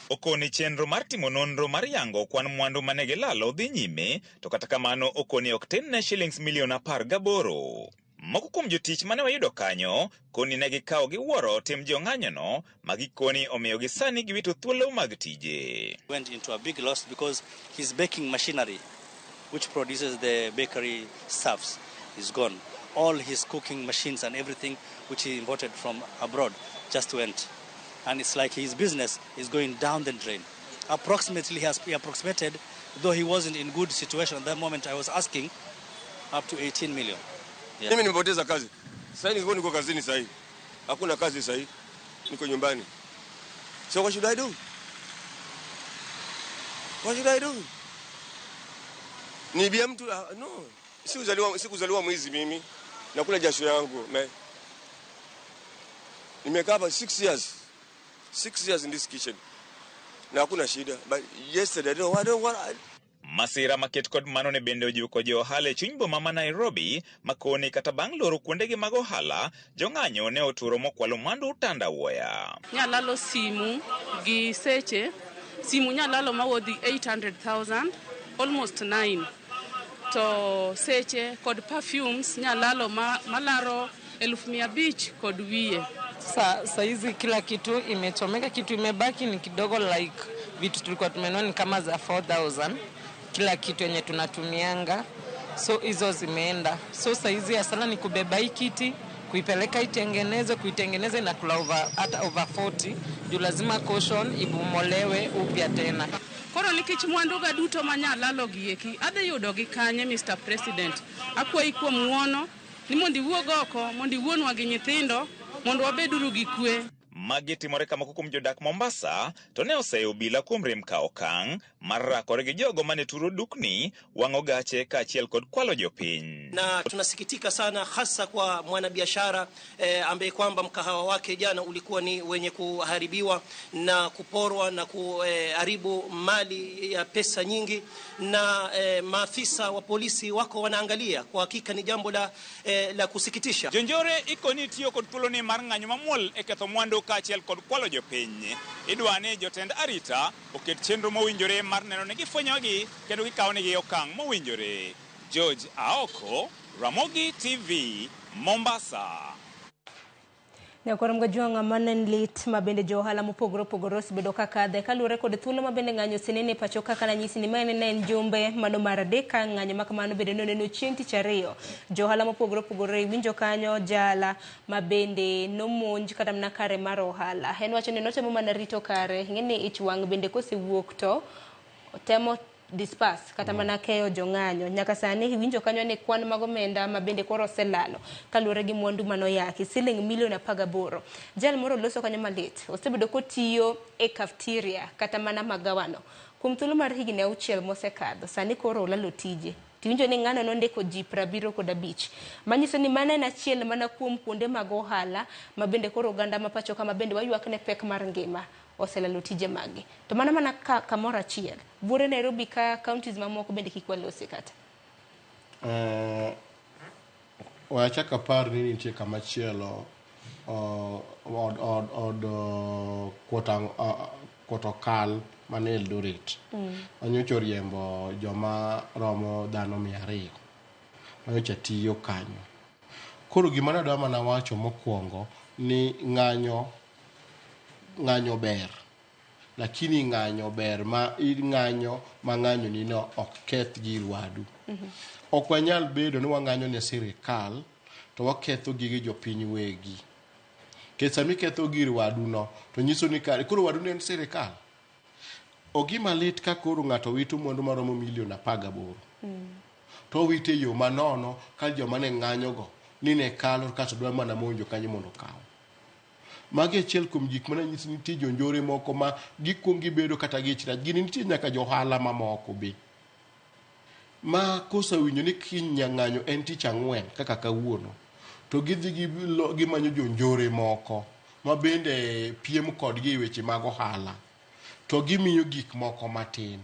Okoni chenro mar timo nonro mar yango kwan mwandu mane gilalo dhi nyime, to kata kamano okoni ok tin ne shillings milion 18. Moko kuom jotich mane wayudo kanyo koni ne gikawo gi wuoro tim jong'anyono ma gikoni omiyo gi sani giwito thuolo mag tije. Went into a big loss because his baking machinery, which produces the bakery stuffs, is gone. All his cooking machines and everything which he imported from abroad just went. And it's like his business is going down the drain. Approximately, he approximated, though he wasn't in good situation at that moment, I was asking, up to 18 million. Yeah. Mimi nimepoteza kazi. Sasa niko kazini sasa hivi. Hakuna kazi sasa hivi. Niko nyumbani. So what should I do? What should I do? Nibia mtu no. Sikuzaliwa mwizi mimi. Nakula jasho yangu. Nimekaa hapa 6 years. 6 years in this kitchen. Na hakuna shida. But yesterday I don't want. Masira maket kod mano ne bende ojuko jo ohala e chuny boma ma Nairobi makoni kata bang' loro kuondegi mag ohala, jong'anyo ne oturo mokwalo mwandu tandawuoya. Nyalalo simu gi seche, simu nyalalo mawodhi 800,000, almost 9. To seche kod perfumes nyalalo malaro 500,000 kod wiye. Saizi kila kitu imechomeka, kitu imebaki ni kidogo, like vitu tulikuwa tumenunua ni kama za 4,000. Kila kitu yenye tunatumianga, so hizo zimeenda. So saizi hasara ni kubeba hii kiti, kuipeleka itengeneze, kuitengeneze na kula over, hata over 40, juu lazima caution ibomolewe upya tena. Koro nikech mwandu ga duto manyalalo gieki, adhi yudo gi kanye Mr. President. Akwayi kuom ng'uono ni mondo iwuog oko, mondo iwuonwa gi nyithindo, Mondo wabeduru gi kwe. Magi timore ka moko kuom jodak Mombasa to ne oseyo obila kuom rem kawo okang' mar rakore gi jogo mane turo dukni, wang'o gache kaachiel kod kwalo jopiny. Na tunasikitika sana hasa kwa mwanabiashara ambaye kwamba mkahawa wake jana ulikuwa ni wenye kuharibiwa na kuporwa na kuharibu mali ya pesa nyingi, na maafisa wa polisi wako wanaangalia. Kwa hakika ni jambo la kusikitisha. Jonjore ikoni tiyo kod thuoloni mar ng'anyo mamuol e ketho mwandu kaachiel kod kwalo jopiny. Idwa ni jotend arita oket chenro mowinjore mar neno ni gifwenyogi kendo gikawonegi okang' mowinjore. George Aoko, Ramogi TV, Mombasa. Nyakwar Mgajwang'a, mano en lit ma bende jo ohala mopogore opogore osebedo ka kadhe kaluwore kod thuolo ma bende ng'anyo osenene e pacho kaka nanyisi ni ma ne en jumbe mano mar adek ka ng'anyo ma kamano bende noneno chieng' tich ariyo. Jo ohala mopogore opogore iwinjo kanyo jala ma bende nomonj kata mana kare mar ohala. En wacho ni notemo mana rito kare, ing'e ni ich wang' bende kosewuok to temo disperse kata mana keyo jong'anyo. Nyaka sani iwinjo kanyo ni kwan mag omenda ma bende koro oselalo kaluwore gi mwandu manoyaki siling milion 18. Jal moro loso kanyo malit, osebedo kotiyo e cafeteria kata mana magawano kuom thuolo mar higni 6 mosekadho. Sani koro olalo tije. Tiwinjo ni ng'ano nondiko ji 75, manyiso ni mano en achiel mana kuom kuonde mag ohala ma bende koro oganda ma pacho ka ma bende waywak ne pek mar ngima oselalo tije magi. To mano mana kamoro achiel. Buore Nairobi ka counties mamoko bende kik walosi kata. We achak apar ni nitie kama chielo od kuoto kal mane Eldoret. Manyocha oriembo joma romo dhano 200. Manyocha tiyo kanyo. Koro gima nadwa mana wacho mokwongo ni ng'anyo ber, lakini ng'anyo ber ma ing'anyo ma ng'anyo ni no ok keth gir wadu. Ok wanyal bedo ni wang'anyo ne sirikal to waketho gige jopiny wegi. Nikech sama iketho gir wadu no to nyiso ni kare koro wadu ne en sirikal. Ogima lit ka koro ng'ato wito mwandu maromo milion 18. To owite e yo manono ka joma ne ng'anyo go ni ne kalo kasto dwa mana monjo kanyo mondo okaw. Magi achiel kuom gik mane nyiso ni nitie jonjore moko ma gikuongo gibedo kata gi ich rach. Gini nitie nyaka johala mamoko be ma kosewinjo ni kiny ng'anyo en tich ang'wen kaka kawuono, to gidhi gimanyo jonjore moko ma bende piem kodgi e weche mag ohala, to gimiyo gik moko matin.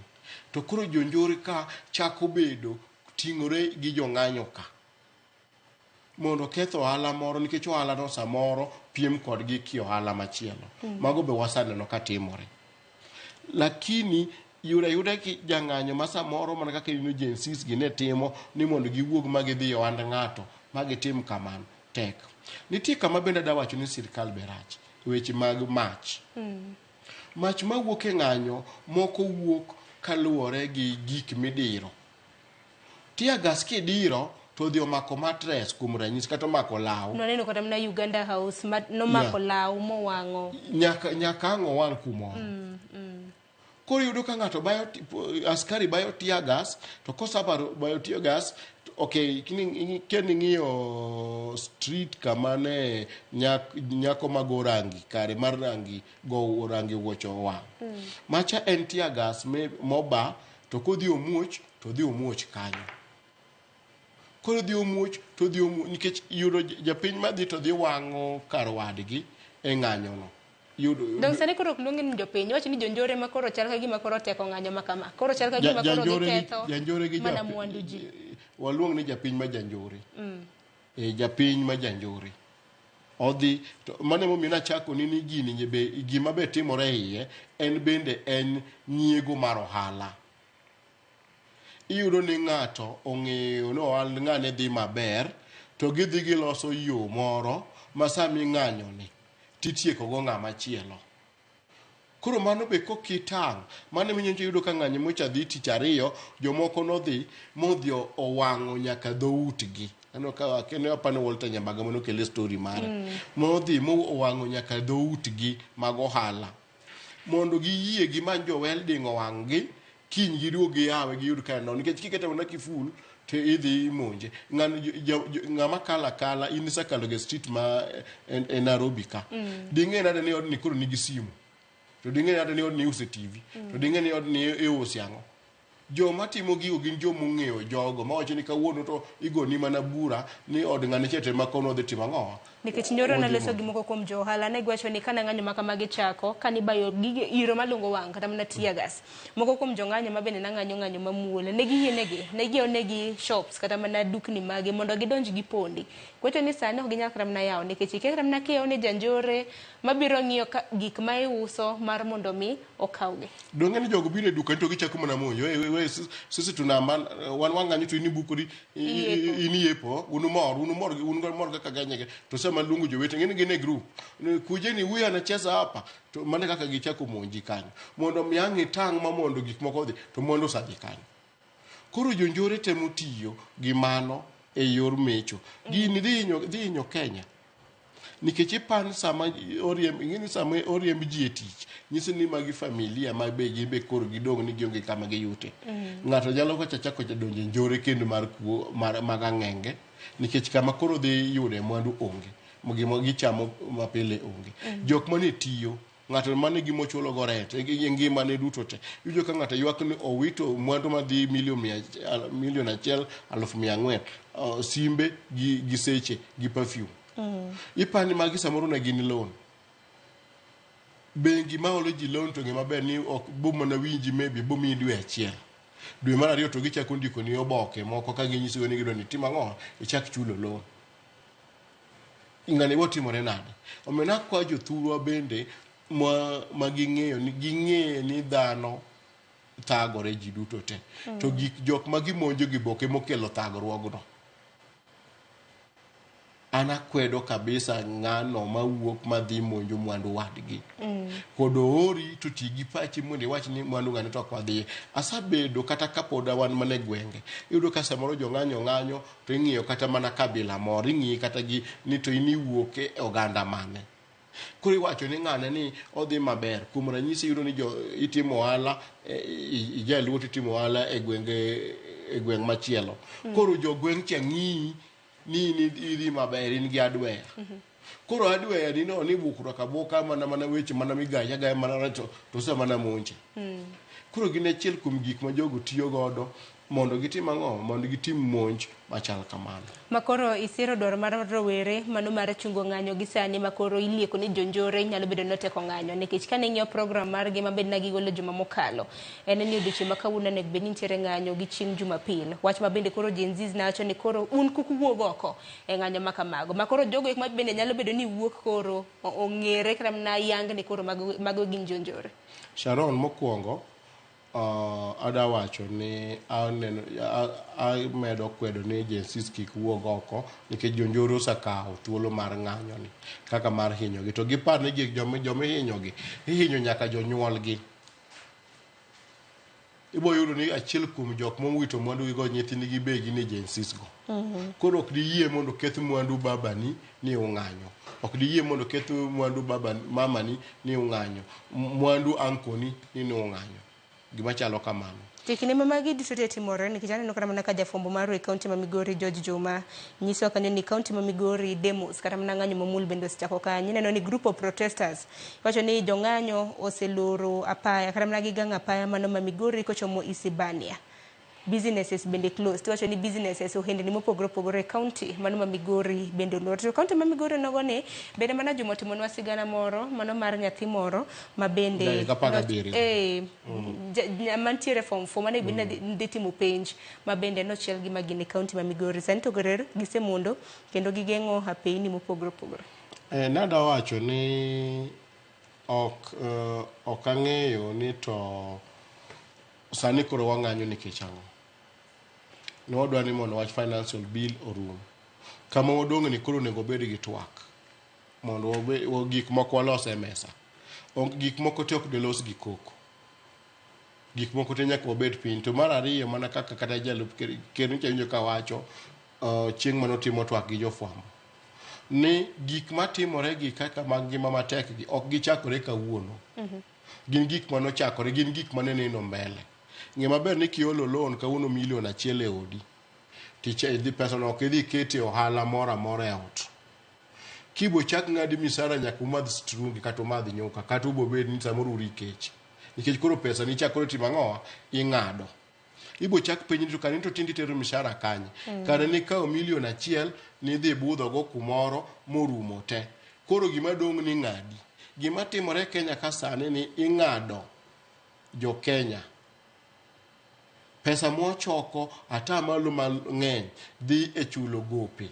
To koro jonjore ka chako bedo ting'ore gi jong'anyo ka mondo keth ohala moro, nikech ohala no samoro piem kodgi ki ohala machielo. Mago be wasaneno ka timore. Lakini yuda yuda ki jang'anyo ma samoro mana kaka ineno Gen Zs gi ne timo ni mondo giwuog ma gidhi e ohand ng'ato ma gitim kamano tek. Nitie kama bende adwa wacho ni sirikal be rach weche mag mach. Mach mawuok e ng'anyo moko wuok kaluwore gi gik midiro. Tear gas kidiro to odhi omako mattress kuom ranyisi kata omako law. Nwaneno kata mana Uganda House ma nomako law mowang'o. Nyaka ang' owang' kumoro. Koro iyudo ka ng'ato bayo askari bayo tear gas, to kosebaro bayo tear gas, okay, king'iyo street kama ne nyako mago rangi, kare mar rangi go rangi wuocho owang'. Macha en tear gas moba, to kodhi omuoch, to odhi omuoch kanyo. Koro odhi omuoch, to odhi omuoch, nikech yudo japiny madhi to dhi wang'o kar wadgi e ng'anyono. Dong sani koro ok luongi ni jopiny, iwacho ni jonjore ma koro chal ka gima koro teko ng'anyo ma kama. Koro chal ka gima koro giketho mana mwandu ji. Waluong ni japiny ma janjore. Japiny ma janjore. Odhi, to mano emomiyo nachako ni gini be, gima be timore iye, en bende en nyiego mar ohala. Iyudo ni ng'ato ong'eyo ni ohand ng'ane dhi maber, to gidhi giloso yo moro ma sama ing'anyoni titieko go ng'ama chielo. Koro mano be kokitang', mano ema iyudo ka ng'anyo mocha dhi tich ariyo, jomoko nodhi modhi owang'o nyaka dhoutgi. Aneno ka kendo apani Walter Nyambaga mano kele story mare. Modhi mowang'o nyaka dhoutgi mag ohala. Mondo giyie gimany jo welding owang' gi, kiny giduog giyawe giyud ka en nono. Nikech kiketo mana kiful, To idhi imonje. Ng'ano ng'ama kalo akala in isekalo ga e street ma e Nairobi ka. Ding'e nade ni odni koro nigi simu? To ding'e nade ni odni iuse TV? To ding'e ni odni iuse ang'o? Joma timo gigo gin joma ong'eyo jogo mawacho ni kawuono to igoni mana bura ni od ng'ane cha to ema kono odhi timo ang'o? Nikech nyoro Odhi naloso monjo. gi moko kuom jo ohala ne giwacho ni kana ng'anyo ma kamagi chako kanibayo gige iro malungo wang' kata mana tear gas. Moko kuom jong'anyo ma bende nang'anyo ng'anyo mamuol ne giyienegi ne giyawonegi shops kata mana dukni magi mondo gidonj gipondi. Giwacho ni sani ok ginyal kata mana yawo nikech ikia kata mana kiyawo ne janjore mabiro ng'iyo ka gik ma iuso mar mondo mi okawgi. Donge ni jogo biro e duka to gichako mana monjo. We, we, sisi tuna wan wang'anyo to in ibukori in iyepo, un umor, un umor, un mor kaka ganyege. To sama luongo jowete ng'eni gin e group. Kujeni huyu anacheza hapa. To mano kaka gichako monji kanyo. Mondo mi ang' itang' ma mondo gik moko odhi to mondo osadhi kanyo. Koro jonjore temo tiyo gi mano e yor mecho. Gini dhi hinyo Kenya. Nikech ipan sama oriemb, ing'eni sama oriemb ji e tich, nyiso ni magi familia ma be gin be koro gidong' ni gionge kama giyute. Ng'ato nyalo kocha chako donjo e njore kendo mar kuo mar mag ang'enge nikech kama koro dhi yude mwandu onge. Gima gichamo mapile onge. Jok mane tiyo, ng'ato mane gima ochulo go rent, e ngimane duto te. Iwinjo ka ng'ato ywak ni owito mwandu madhi 1,400,000, simbe gi seche gi perfume. Ipani magi samoro ne gin loan. Bengi ma holo ji loan to ng'e maber ni ok bo mana winji maybe bo miyi dwe achiel. Dwe mar ariyo to gichako ndiko ni oboke moko ka ginyisigo ni gidwa ni itim ang'o ichak chulo loan. Ng'ani bo timore nade? Omiyo nakwayo jothurwa bende ma ging'eyo ni ging'e ni dhano thagore ji duto te. To gik jok ma gimonjo gi boke mokelo thagruogno. An akwedo kabisa ng'ano mawuok madhi monjo mwandu wadgi. Kod oori to ti gi pachi mondo iwach ni mwandu ng'ani to ok wadhiye. Asabedo kata kapod wan mana e gwenge. Iyudo ka samoro jong'anyo ng'anyo to ing'iyo kata mana kabila moro, ing'iyi kata gi ni to in iwuok e oganda mane. Koro iwacho ni ng'ane ni odhi maber. Kuom ranyisi iyudo ni jo itimo ohala, ijaluo to itimo ohala e gwenge e gweng' machielo. Koro jogweng' cha ng'iyi ni in idhi maber in gi adweya. Koro adweya ni no ni bukruok abuka mana mana weche mana migayo agaya mana to ose mana monje. Koro gin achiel kuom gik ma jogo tiyo godo mondo gitim ang'o? Mondo gitim monj machal kamano. Makoro isiro dwaro mar rowere mano mar chungo ng'anyo gi sani makoro ilieko ni jonjore nyalo bedo ni oteko ng'anyo nikech kane ing'iyo program margi mabed na gigolo juma mokalo en ni odiochieng' ma kawuono onego bed ni nitiere ng'anyo gi chieng' Jumapil. Wach ma bende koro Gen Zs nawacho ni koro un kik uwuog oko e ng'anyo ma kamago. Makoro jogo ek ma bende nyalo bedo ni wuok koro ong'ere kata mana yang ni koro mago gin jonjore. Sharon, mokwongo ada wacho ni aneno amedo kwedo ni Gen Zs kik wuog oko nikech jonjore osekawo thuolo mar ng'anyo ni kaka mar hinyogi to gipar ni gik joma ihinyogi ihinyo nyaka jonyuolgi. Ibo yudo ni achiel kuom jok mowito mwandu gi go nyithindgi be gin e Gen Zs go. Koro ok diyie mondo keth mwandu babani ni ung'anyo. Ok diyie mondo keth mwandu baba mamani ni ung'anyo. Mwandu ankoni ni ung'anyo. Gima chalo kamano. To kinde ma magi duto te timore nikech aneno kata mana ka jafwambo marwa e kaunti ma Migori George Juma nyisowa kanyo ni kaunti ma Migori demos kata mana ng'anyo mamuol bende osechako kanyo. Ineno ni group of protesters wacho ni jong'anyo oseloro apaya kata mana gigang'o apaya mano ma Migori kochomo Isibania. Businesses bende closed. Iwacho ni businesses ohendni mopogore opogore e kaunti mano ma Migori bende olor. To kaunti ma Migori nogo ni bende mana Juma otimonwa sigana moro mano mar nyathi moro ma bende Dakika 17. Mantiere form 4 mane bende dhi timo penj ma bende nochiel gi magina e kaunti ma Migori. Sani to ger gisemondo kendo gigeng'o apeyni mopogore opogore. Nada wacho ni ok ang'eyo ni to sani koro wang'anyo nikech ang'o. Ne wadwa ni mondo wach financial bill orum. Kama wadong' ni koro onego obed gi twak mondo gik moko walos e mesa. Gik moko te ok delos gi koko. Gik moko te nyaka wabed piny. To mar ariyo mana kaka kata jalup ker nyocha winjo ka wacho chieng' manotimo twak gi jofwambo ni gik matimore gi kaka mag ngima matek gi ok gichakore kawuono. Gin gik manochakore, gin gik mane neno mbele. Ng'e maber ni kiolo loan kawuono 1 million e odi. Tich idhi pesa no ok idhi kete ohala moro amora e ot. Kibo chak ng'adi misara nyaka umadh strungi kata umadh nyuka kata ubo bed ni samoro uri kech. Nikech koro pesa ni chak koro timo ang'owa ing'ado. Ibo chak penji ni to kare ni to tinde itero mishahara kanye? Kare nikawo milion achiel nidhi budhogo kumoro morumo te. Koro gima dong' ni ng'adi. Gima timore Kenya ka sani ni ing'ado jo Kenya. Pesa mwachoko atamalo mang'eny dhi e chulo gope.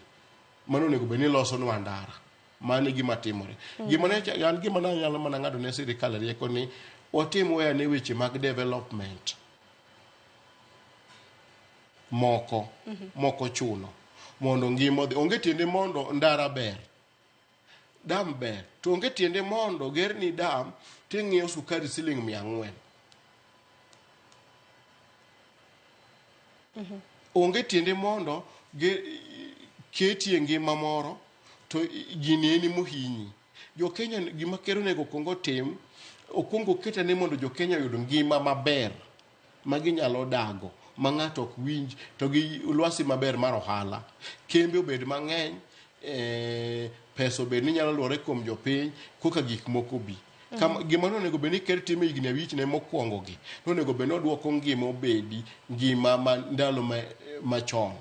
Mano onego bed ni losonwa ndara. Mano e gima timore. Gima ne an gima ne anyalo mana ng'ado ne sirikal rieko ni watim weyane weche mag development moko moko chuno mondo ngima odhi. Onge tiende mondo ndara ber, dam ber, to onge tiende mondo gerni dam ting'iewo sukari siling 400. Onge tiende mondo ketie ngima moro to gini en mohinyi. Jo Kenya gima ker onego okuong otim, okuong oket ane mondo jo Kenya oyud ngima maber ma ginyalo dago ma ng'ato ok winj to gi lwasi maber mar ohala. Kembe obed mang'eny, pesa obed ni nyalo luwore kuom jopiny koka gik moko bi. Gima nonego bed ni ker timo e higni abich ne mokwongo gi, nonego bed ni oduoko ngima obedi ngima ma ndalo machon.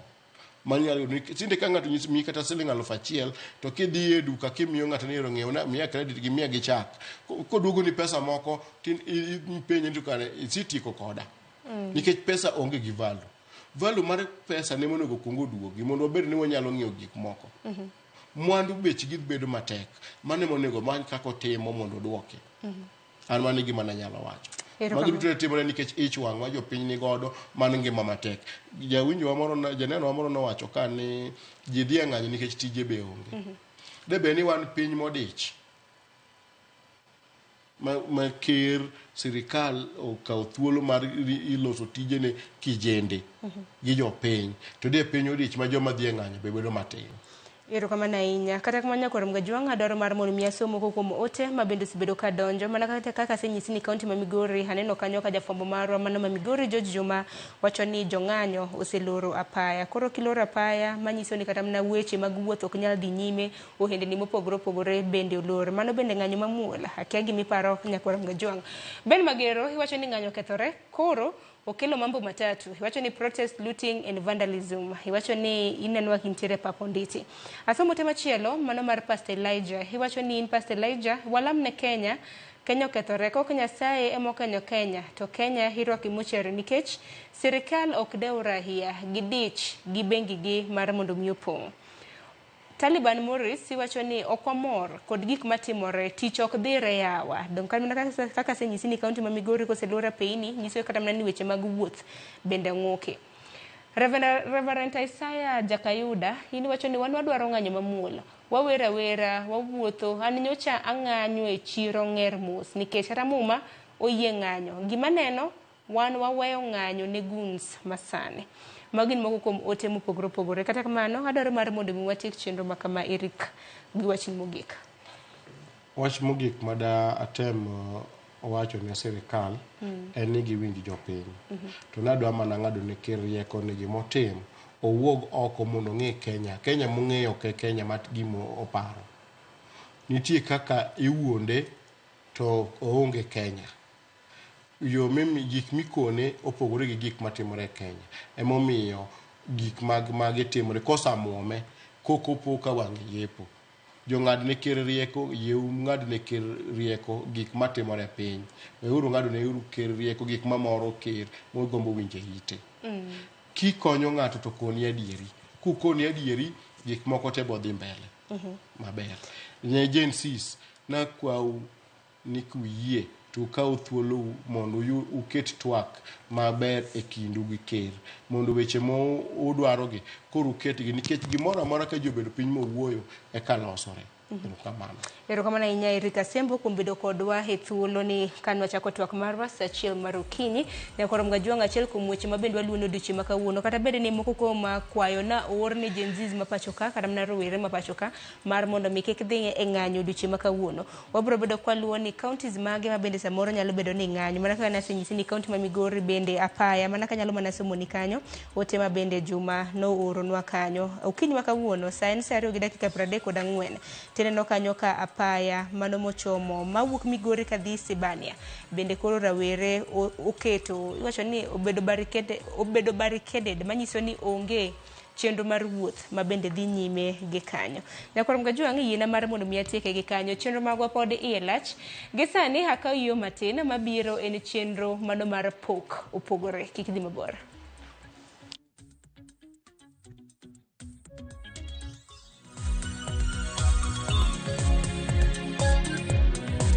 Manyalo yudo ni tinde ka ng'ato nyisi miyi kata siling 1000 to kidhi e duka kimiyo ng'ato ni ero ng'iew na miya credit gi miya gi chak. Koduogo ni pesa moko ipenje ni to kare isetieko koda. Nikech pesa onge gi value. Value mar pesa ne monego okuong oduogi mondo wabed ni wanyalo ng'iewo gik moko. Mwandu bechgi bedo matek. Mano ema onego omany kaka otimo mondo oduoki. An mano e gima nanyalo wacho. Magi duto ne timore nikech ich wang' ma jopiny ni godo man ngima matek. Jawinjo wa moro, janeno wa moro nowacho ka ni ji dhi e ng'anyo nikech tije be onge. De bed ni wan piny modich ma ker sirikal okawo thuolo mar iloso tijene kijende gi jopiny to de piny odich ma joma dhi e ng'anyo be bedo matin. Erokamano ahinya. Kata kamano nyakwar Mgajwang' adwaro mar mondo mi asom moko kuom ote ma bende osebedo ka donjo. Mana kaka kaka asenyisi ni kaunti ma Migori aneno kanyo ka jafwambo marwa mano ma Migori George Juma wacho ni jong'anyo oseloro apaya. Koro kiloro apaya manyiso ni kata mana weche mag wuoth ok nyal dhi nyime, ohendni mopogore opogore bende olor. Mano bende ng'anyo mamuol. Akia gima iparo nyakwar Mgajwang'. Ben Magero iwacho ni ng'anyo okethore koro okelo mambo matatu. Iwacho ni protest, looting and vandalism. Iwacho ni ineno ka intiere pap Onditi. Asomo ote machielo mano mar Pastor Elijah. Iwacho ni in Pastor Elijah walam ne Kenya. Kenya okethore. Kok Nyasaye ema okonyo Kenya to Kenya irwako e mochari nikech sirikal ok dew rahia gidich gi bengi gi mar mondo mi opong'. Taliban Morris iwacho ni ok wamor kod gik matimore, tich ok dhire yawa. Dong' mana kaka asenyisi ni kaunti ma Migori koselor apeyini nyiso kata mana ni weche mag wuoth bende ng'uki. Reverend Isaiah Jakayuda in iwacho ni wan wadwaro ng'anyo mamuol. Wawero awera, wawuotho, an nyocha ang'anyo e chiro Ng'er mos nikech kata muma oyie ng'anyo. Gima neno wan waweyo ng'anyo ne goons masani. Magi gin moko kuom ote mopogore opogore. Kata kamano, adwaro mar mondo mi watiek chenro ma kama Eric gi wachni mogik. Wach mogik mada atem wacho ne sirikal en ni giwinj jopiny. To nadwa mana ng'ado ne ker rieko ni gimotim owuog oko mondo ong'e Kenya. Kenya mong'eyo ok e Kenya ma gima oparo. Nitie kaka iwuonde to oonge Kenya. Yo mimi gik mikone opogore gi gik matimore e Kenya. Emomiyo gik mag magi timore kosamuome kokopo ka wang'e yepo. Jong'ad ne ker rieko, yieu ng'ad ne ker rieko gik matimore e piny. Weuru ng'ado ne uru ker rieko gik mamoro ker mogombo winjo e ite. Kikonyo ng'ato to koni adieri. Kukoni adieri, gik moko te bodhi mbele maber. Ne Gen Zs, nakwau ni kuyie to ukaw thuolou mondo uket twak maber e kindu gi ker mondo weche ma udwarogi koro uketgi nikech gimoro amora ka ji obedo piny mowuoyo eka losore. Erokamano. Erokamano ahinya Eric Asembo kuom bedo kodwa e thuolo ni kane wachako twak marwa sa achiel mar okinyi. Nyakoro Mgajwang' achiel kuom weche ma bende waluwo ni odiochieng' ma kawuono kata bed ni moko kuom kwayo na oor ne Gen Zs ma pacho ka kata mana rowere ma pacho ka mar mondo mi kik dhi e ng'anyo odiochieng' ma kawuono. Wabiro bedo kwaluwo ni counties mage ma bende samoro nyalo bedo ni ng'anyo mana kaka nasenyisi ni county ma Migori bende apaya mana kanyalo mana somo ni kanyo ote ma bende Juma nooronwa kanyo. Okinyi ma kawuono sa en sa 2 gi dakika 34 tineno kanyo ka apaya mano mochomo mawuok Migori kadhi Sibania bende koro rawere oketo iwacho ni obedo barricade obedo barricaded manyiso ni onge chenro mar wuoth ma bende dhi nyime gi kanyo. Nyakwar Mgajwang' yiena mar mondo mi atieke gi kanyo. Chenro magwa pod iye lach. Gi sani akaw yo matin mabiro en chenro mano mar pok opogore. Kik idhi mabor.